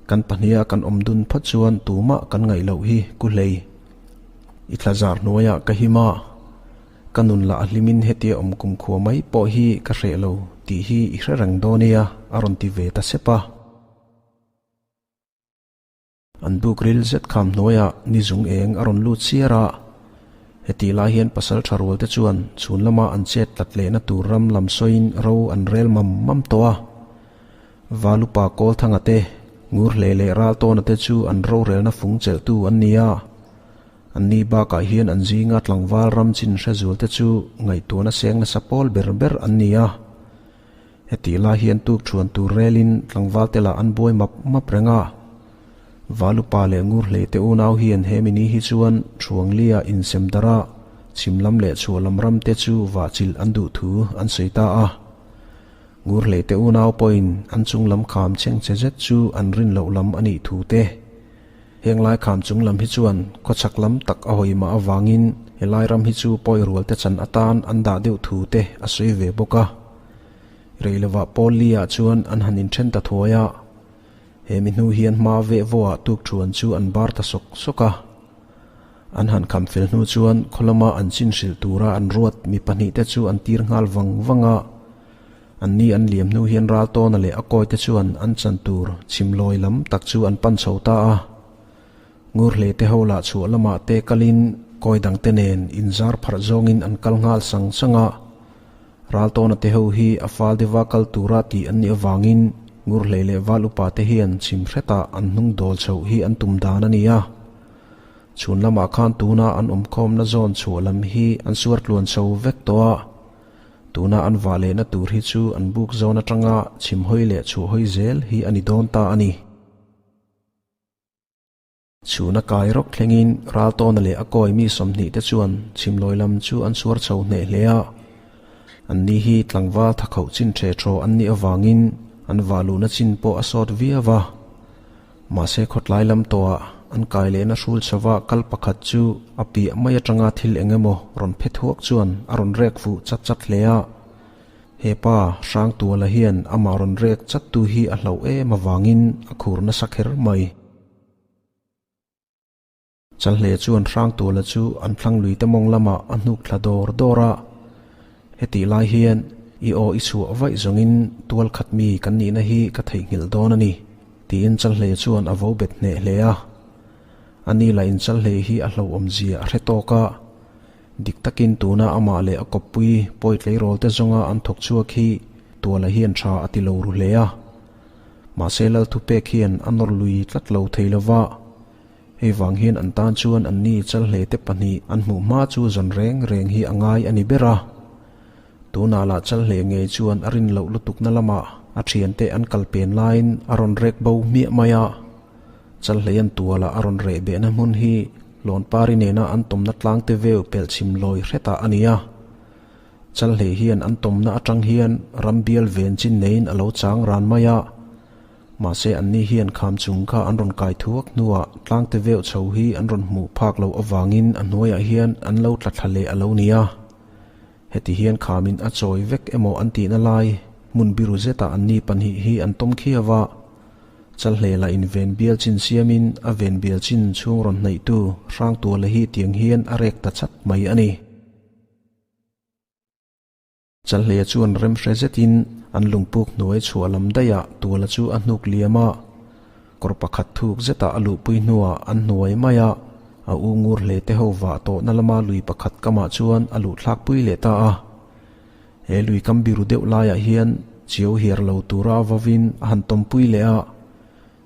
Kan pahniha kan awm dun phawt chuan tumah kan ngaih loh hi ku hlei. I thla zar hnuaiah ka him a, ka nun lah a hlimin hetia awm kumkhua mai pawh hi ka hreh lo tih hi i hre reng dawn nia a rawn ti ve ta sep a. An buk ril zet kham hnuaiah ni zung eng a rawn lut chiar a, hetih lai hian pasal tha rual te chuan chhun lama an chet tlat lehna tur ram lam sawiin ro an rel mam mam tawh a. Valupa Kawlthanga te, Ngurhleh leh Raltawna te chu an rorelna fung chelhtu an ni a. Anni bakah hian an zinga tlangval ram chin hre zual te chu ngaihtuahna seng nasa pawl ber ber an ni a. Hetih lai hian tuk thuan tur relin tlangval te lah an buai map map reng a. Valupa leh Ngurhlei te unau hian he mini hi chuan Thuanglia insem darh a, chhim lam leh chhuah lam ram te chu vahchilh an duh thu an sawi ta a. Ngurhlei te unau pawhin an chung lam kham chhengchhe zet chu an rin loh lam a nih thu te, Heng lai kham chung lam hi chuan khawchhak lam tak a hawi mah avangin helai ram hi chu pawi rual te chan atan an dah deuh thu te a sawi ve bawk a. Rei lovah Paul Lee-ah chuan an han inthen ta thuai a, he mi hnu hian hma veh vawah tukthuan chu an bar ta sawk sawk a. An han kham fel hnu chuan khaw lama an chin hrilh tura an ruat mi pahnihte chu an tir nghal vang vang a. Anni an liam hnu hian Raltawna leh a kawite chuan an chan tur chhimlawi lam tak chu an pan chho ta a. Ngurhlei te ho lah chhuah lamah te kalin kawi dangte nen inzar pharh zawngin an kal nghal sang sang a. Raltawna te ho hi a fal deuha kal tura tih an nih avangin Ngurhlei leh Val upa te hian chhim hretah an hnung dawl chhoh hi an tum dan a ni a. Chhun lamah khan tuna an awmkhawmna zawn chhuah lam hi an suar tluan chho vek tawh a. Tuna an vah lehna tur hi chu an buk zawn atanga chhim hawi leh chhuah hawi zel hi a ni dawn ta a ni. Chhuna kai rawk thlengin Raltawna leh a kawi mi 20 te chuan chhimlawi lam chu an suar chho hneh hle a. Anni hi tlangval thakhoh chin ṭhe ṭhaw an nih avangin an vah luhna chin pawh a sawt viau a. Mahse khawtlai lam tawhah an kai lehna hrul chhova kal pakhat chu a piah mai atanga thil eng emaw rawn phe thuak chuan a rawn rek fuh chat chat hle a. He pa Hrangtuala hian amah rawn rek chattu hi a hlauh em avangin a khur nasa kher mai. Chalhle chuan Hrangtuala chu an thlang lui te mawng lamah a hnuk thla dawr dawr a. Hetih lai hian i aw i chhuah vaih zawngin tual khat mi kan nihna hi ka theihnghilh dawn a ni, tiin Chalhle chuan a vo bet hneh hle a. Ani lah in Chalhle hi a hlauhawm zia a hre tawk a. Dik takin tuna amah leh a kawppui pawi tleirawl te zawnga an thawk chhuak hi Tuala hian tha a ti lo ru hle a. Mahse Lalthupek hian a nawr lui tlat lo thei lova. Hei vang hian an tan chuan anni Chalhle te pahnih an hmuh hma chu zawn reng reng hi a ngai a ni ber a. Tunah lah Chalhle ngei chuan a rin loh lutukna lamah a thiante an kal pen laiin a rawn rek bo hmiah mai a. Chalhleian tualah a rawn reh behna hmun hi Lawnpari nena an tawmna tlangte veu pelh chhim lawi hretah a ni a. Chalhlei hian an tawmna atang hian ram bial ven chin neiin a lo chang ran mai a. Mahse anni hian kham chung kha an rawn kai thuak hnuah tlangte veuh chho hi an rawn hmuh phak loh avangin a hnuaiah hian an lo tla thla leh a lo ni a. Heti hian khamin a chawi vek emaw an tihna lai hmun biru zetah anni pahnih hi an tawm khiau a. Chalhlela in ven bial chin siamin a ven bial chin chhung rawn hnaihtu Hrangtuala hi tiang hian a rek ta chat mai a ni. Chalhleia chuan remhre zetin an lungpuk hnuai chhuah lam daihah Tuala chu a hnuk liam a, kawr pakhat thuk zetah a luhpui hnuah an hnuai mai a, a u ngur hle te ho vah tawhna lama lui pakhat kamah chuan a luh thlakpui leh ta a. He lui kam biru deuh laiah hian chiau hiar lo tura vavin a han tawmpui leh a,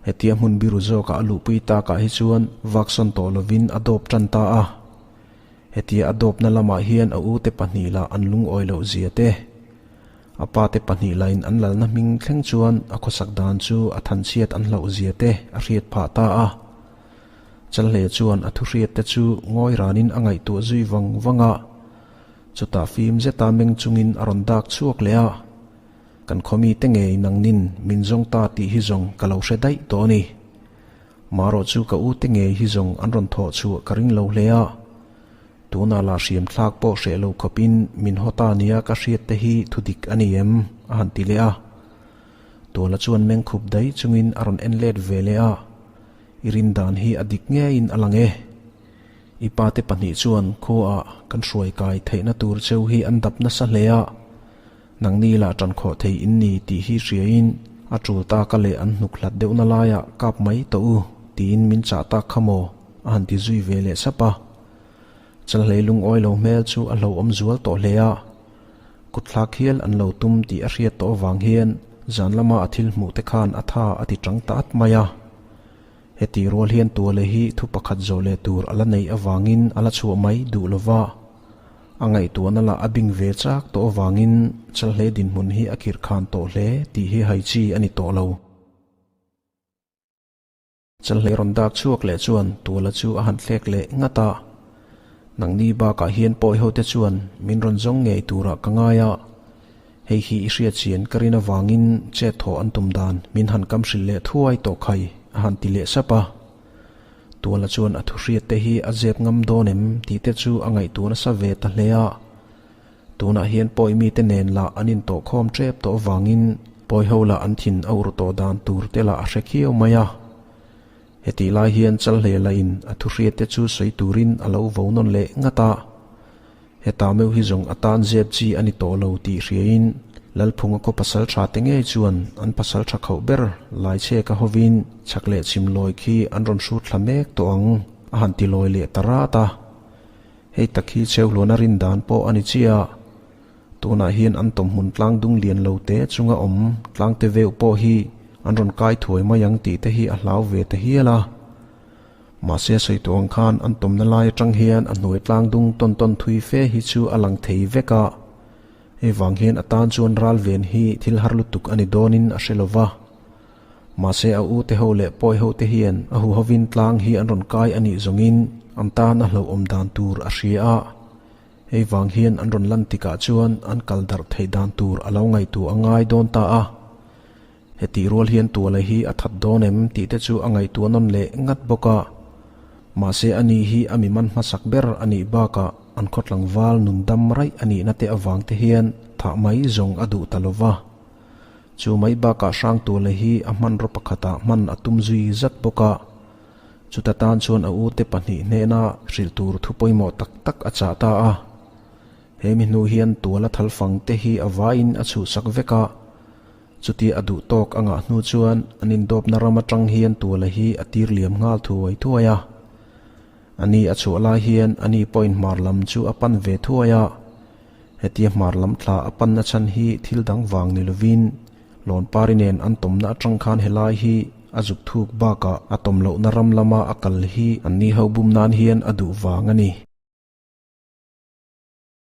hetia hmun biru zawkah a luhpui takah hi chuan vaksawn tawh lovin a dawp tan ta a. Hetia a dawpna lamah hian a ute pahnih lah an lungawi loh zia te, a pate pahnih lahin an lalna hming thleng chuan a khawsak dan chu a thanchhiat an hlauh zia te a hriat phah ta a. Chalhle chuan a thuhriat te chu ngawi ranin a ngaihtuah zui vang vang a, chutah fim zeta meng chungin a rawn dak chhuak leh a, Kan khawmi te ngei nangnin min zawng ta tih hi zawng ka lo hre daih tawh a ni. Marawh chu ka ute ngei hi zawng an rawn thawh chhuah ka ring lo hle a, tunah lah hriam thlak pawh hreh lo khawpin min haw ta nia ka hriat te hi thu dik a ni em? a han ti leh a. Tuala chuan meng khup daih chungin a rawn en let ve leh a, I rin dan hi a dik ngeiin a lang e. I pate pahnih chuan khuaah kan hruai kai theihna tur cheu hi an dap nasa hle a, Nangni lah ṭan khawh thei in ni tih hi hriain a ṭul taka leh an hnuk hlat deuhna laiah kap mai tawh u tiin min chah tak kha maw? a han ti zui ve leh sap a. Chalhlei lungawi lo hmel chu a hlauhawm zual tawh hle a. Kutthlak hial an lo tum tih a hriat tawh avang hian zan lama a thil hmuh te khan a tha a ti ṭang ta at mai a. Heti rual hian tuale hi thu pakhat zawh leh tur a la neih avangin a la chhuah mai duh lo va. A ngaihtuahna lah a bing ve chak tawh avangin Chalhlei dinhmun hi a khirhkhan tawh hle tih hi hai chi a ni tawh lo. Chalhlei rawn dak chhuak leh chuan Tuala chu a han thlek leh ngat a. Nangni bakah hian pawi hote chuan min rawn zawng ngei turah ka ngai a. Hei hi i hriat chian ka rin avangin chet thawh an tum dan min han kam hrilh leh thuai tawh khai a han ti leh sap a. Tuala chuan a thuhriat te hi a zep ngam dawn em tih te chu a ngaihtuah nasa ve ta hle a. Tunah hian pawi mite nen lah an intawhkhawm tep tawh avangin pawi ho lah an thin a ur tawh dan tur te lah a hre khiau mai a. Hetih lai hian Chalhle lahin a thuhriat te chu sawi turin a lo vo nawn leh ngat a. Heta meuh hi zawng a tan zep chi a ni tawh lo tih hriain Lalphunga khaw pasal tha te ngei chuan an pasal tha khauh ber Laichheka hovin chhak leh chhim lawi khi an rawn hrut thla mek tawh ang a han ti lawi leh ta rat a. Hei tak hi Cheuhluana rin dan pawh a ni chiah. Tunah hian an tawmhmun tlang dung lian lo te chunga awm tlang te veuh pawh hi an rawn kai thuai mai ang tih te hi a hlau ve ta hial a. Mahse sawi tawh ang khan an tawmna lai atang hian a hnuai tlang dung tawn tawn thui fe hi chu a lang thei vek a. Hei vang hian a tan chuan ral ven hi thil har lutuk a ni dawnin a hre lo va. Mahse a u te ho leh pawi ho te hian a huhovin tlang hi an rawn kai a nih zawngin an tan a hlauhawm dan tur a hria a. Hei vang hian an rawn lan tikah chuan an kal darh theih dan tur a lo ngaihtuah a ngai dawn ta a. Hetih rual hian tuala hi a that dawn em tih te chu a ngaihtuah nawn leh ngat bawk a. Mahse a ni hi a mi man hmasak ber a nih bakah an khaw tlangval nun dam raih a nihna te avang te hian thah mai zawng a duh ta lo va. Chu mai bakah hrang tuala hi a hmanraw pakhatah hman a tum zui zat bawk a. Chuta tan chuan a ute pahnih hnena hrilh tur thu pawimawh tak tak a chah ta a. He mi hnu hian tuala thalfang te hi a vaiin a chhuhsak vek a. Chutia a duh tawk a ngah hnu chuan an indawpna ram atang hian tuala hi a tir liam nghal thuai thuai a. A ni a chhuah lai hian a ni pawhin hmar lam chu a pan ve thuai a. Hetia hmar lam thla a panna chhan hi thil dang vang ni lovin Lawnpari nen an tawmna atang khan helai hi a zuk thuk bakah a tawm lohna ram lama a kal hi an ni ho bum nan hian a duh vang a ni.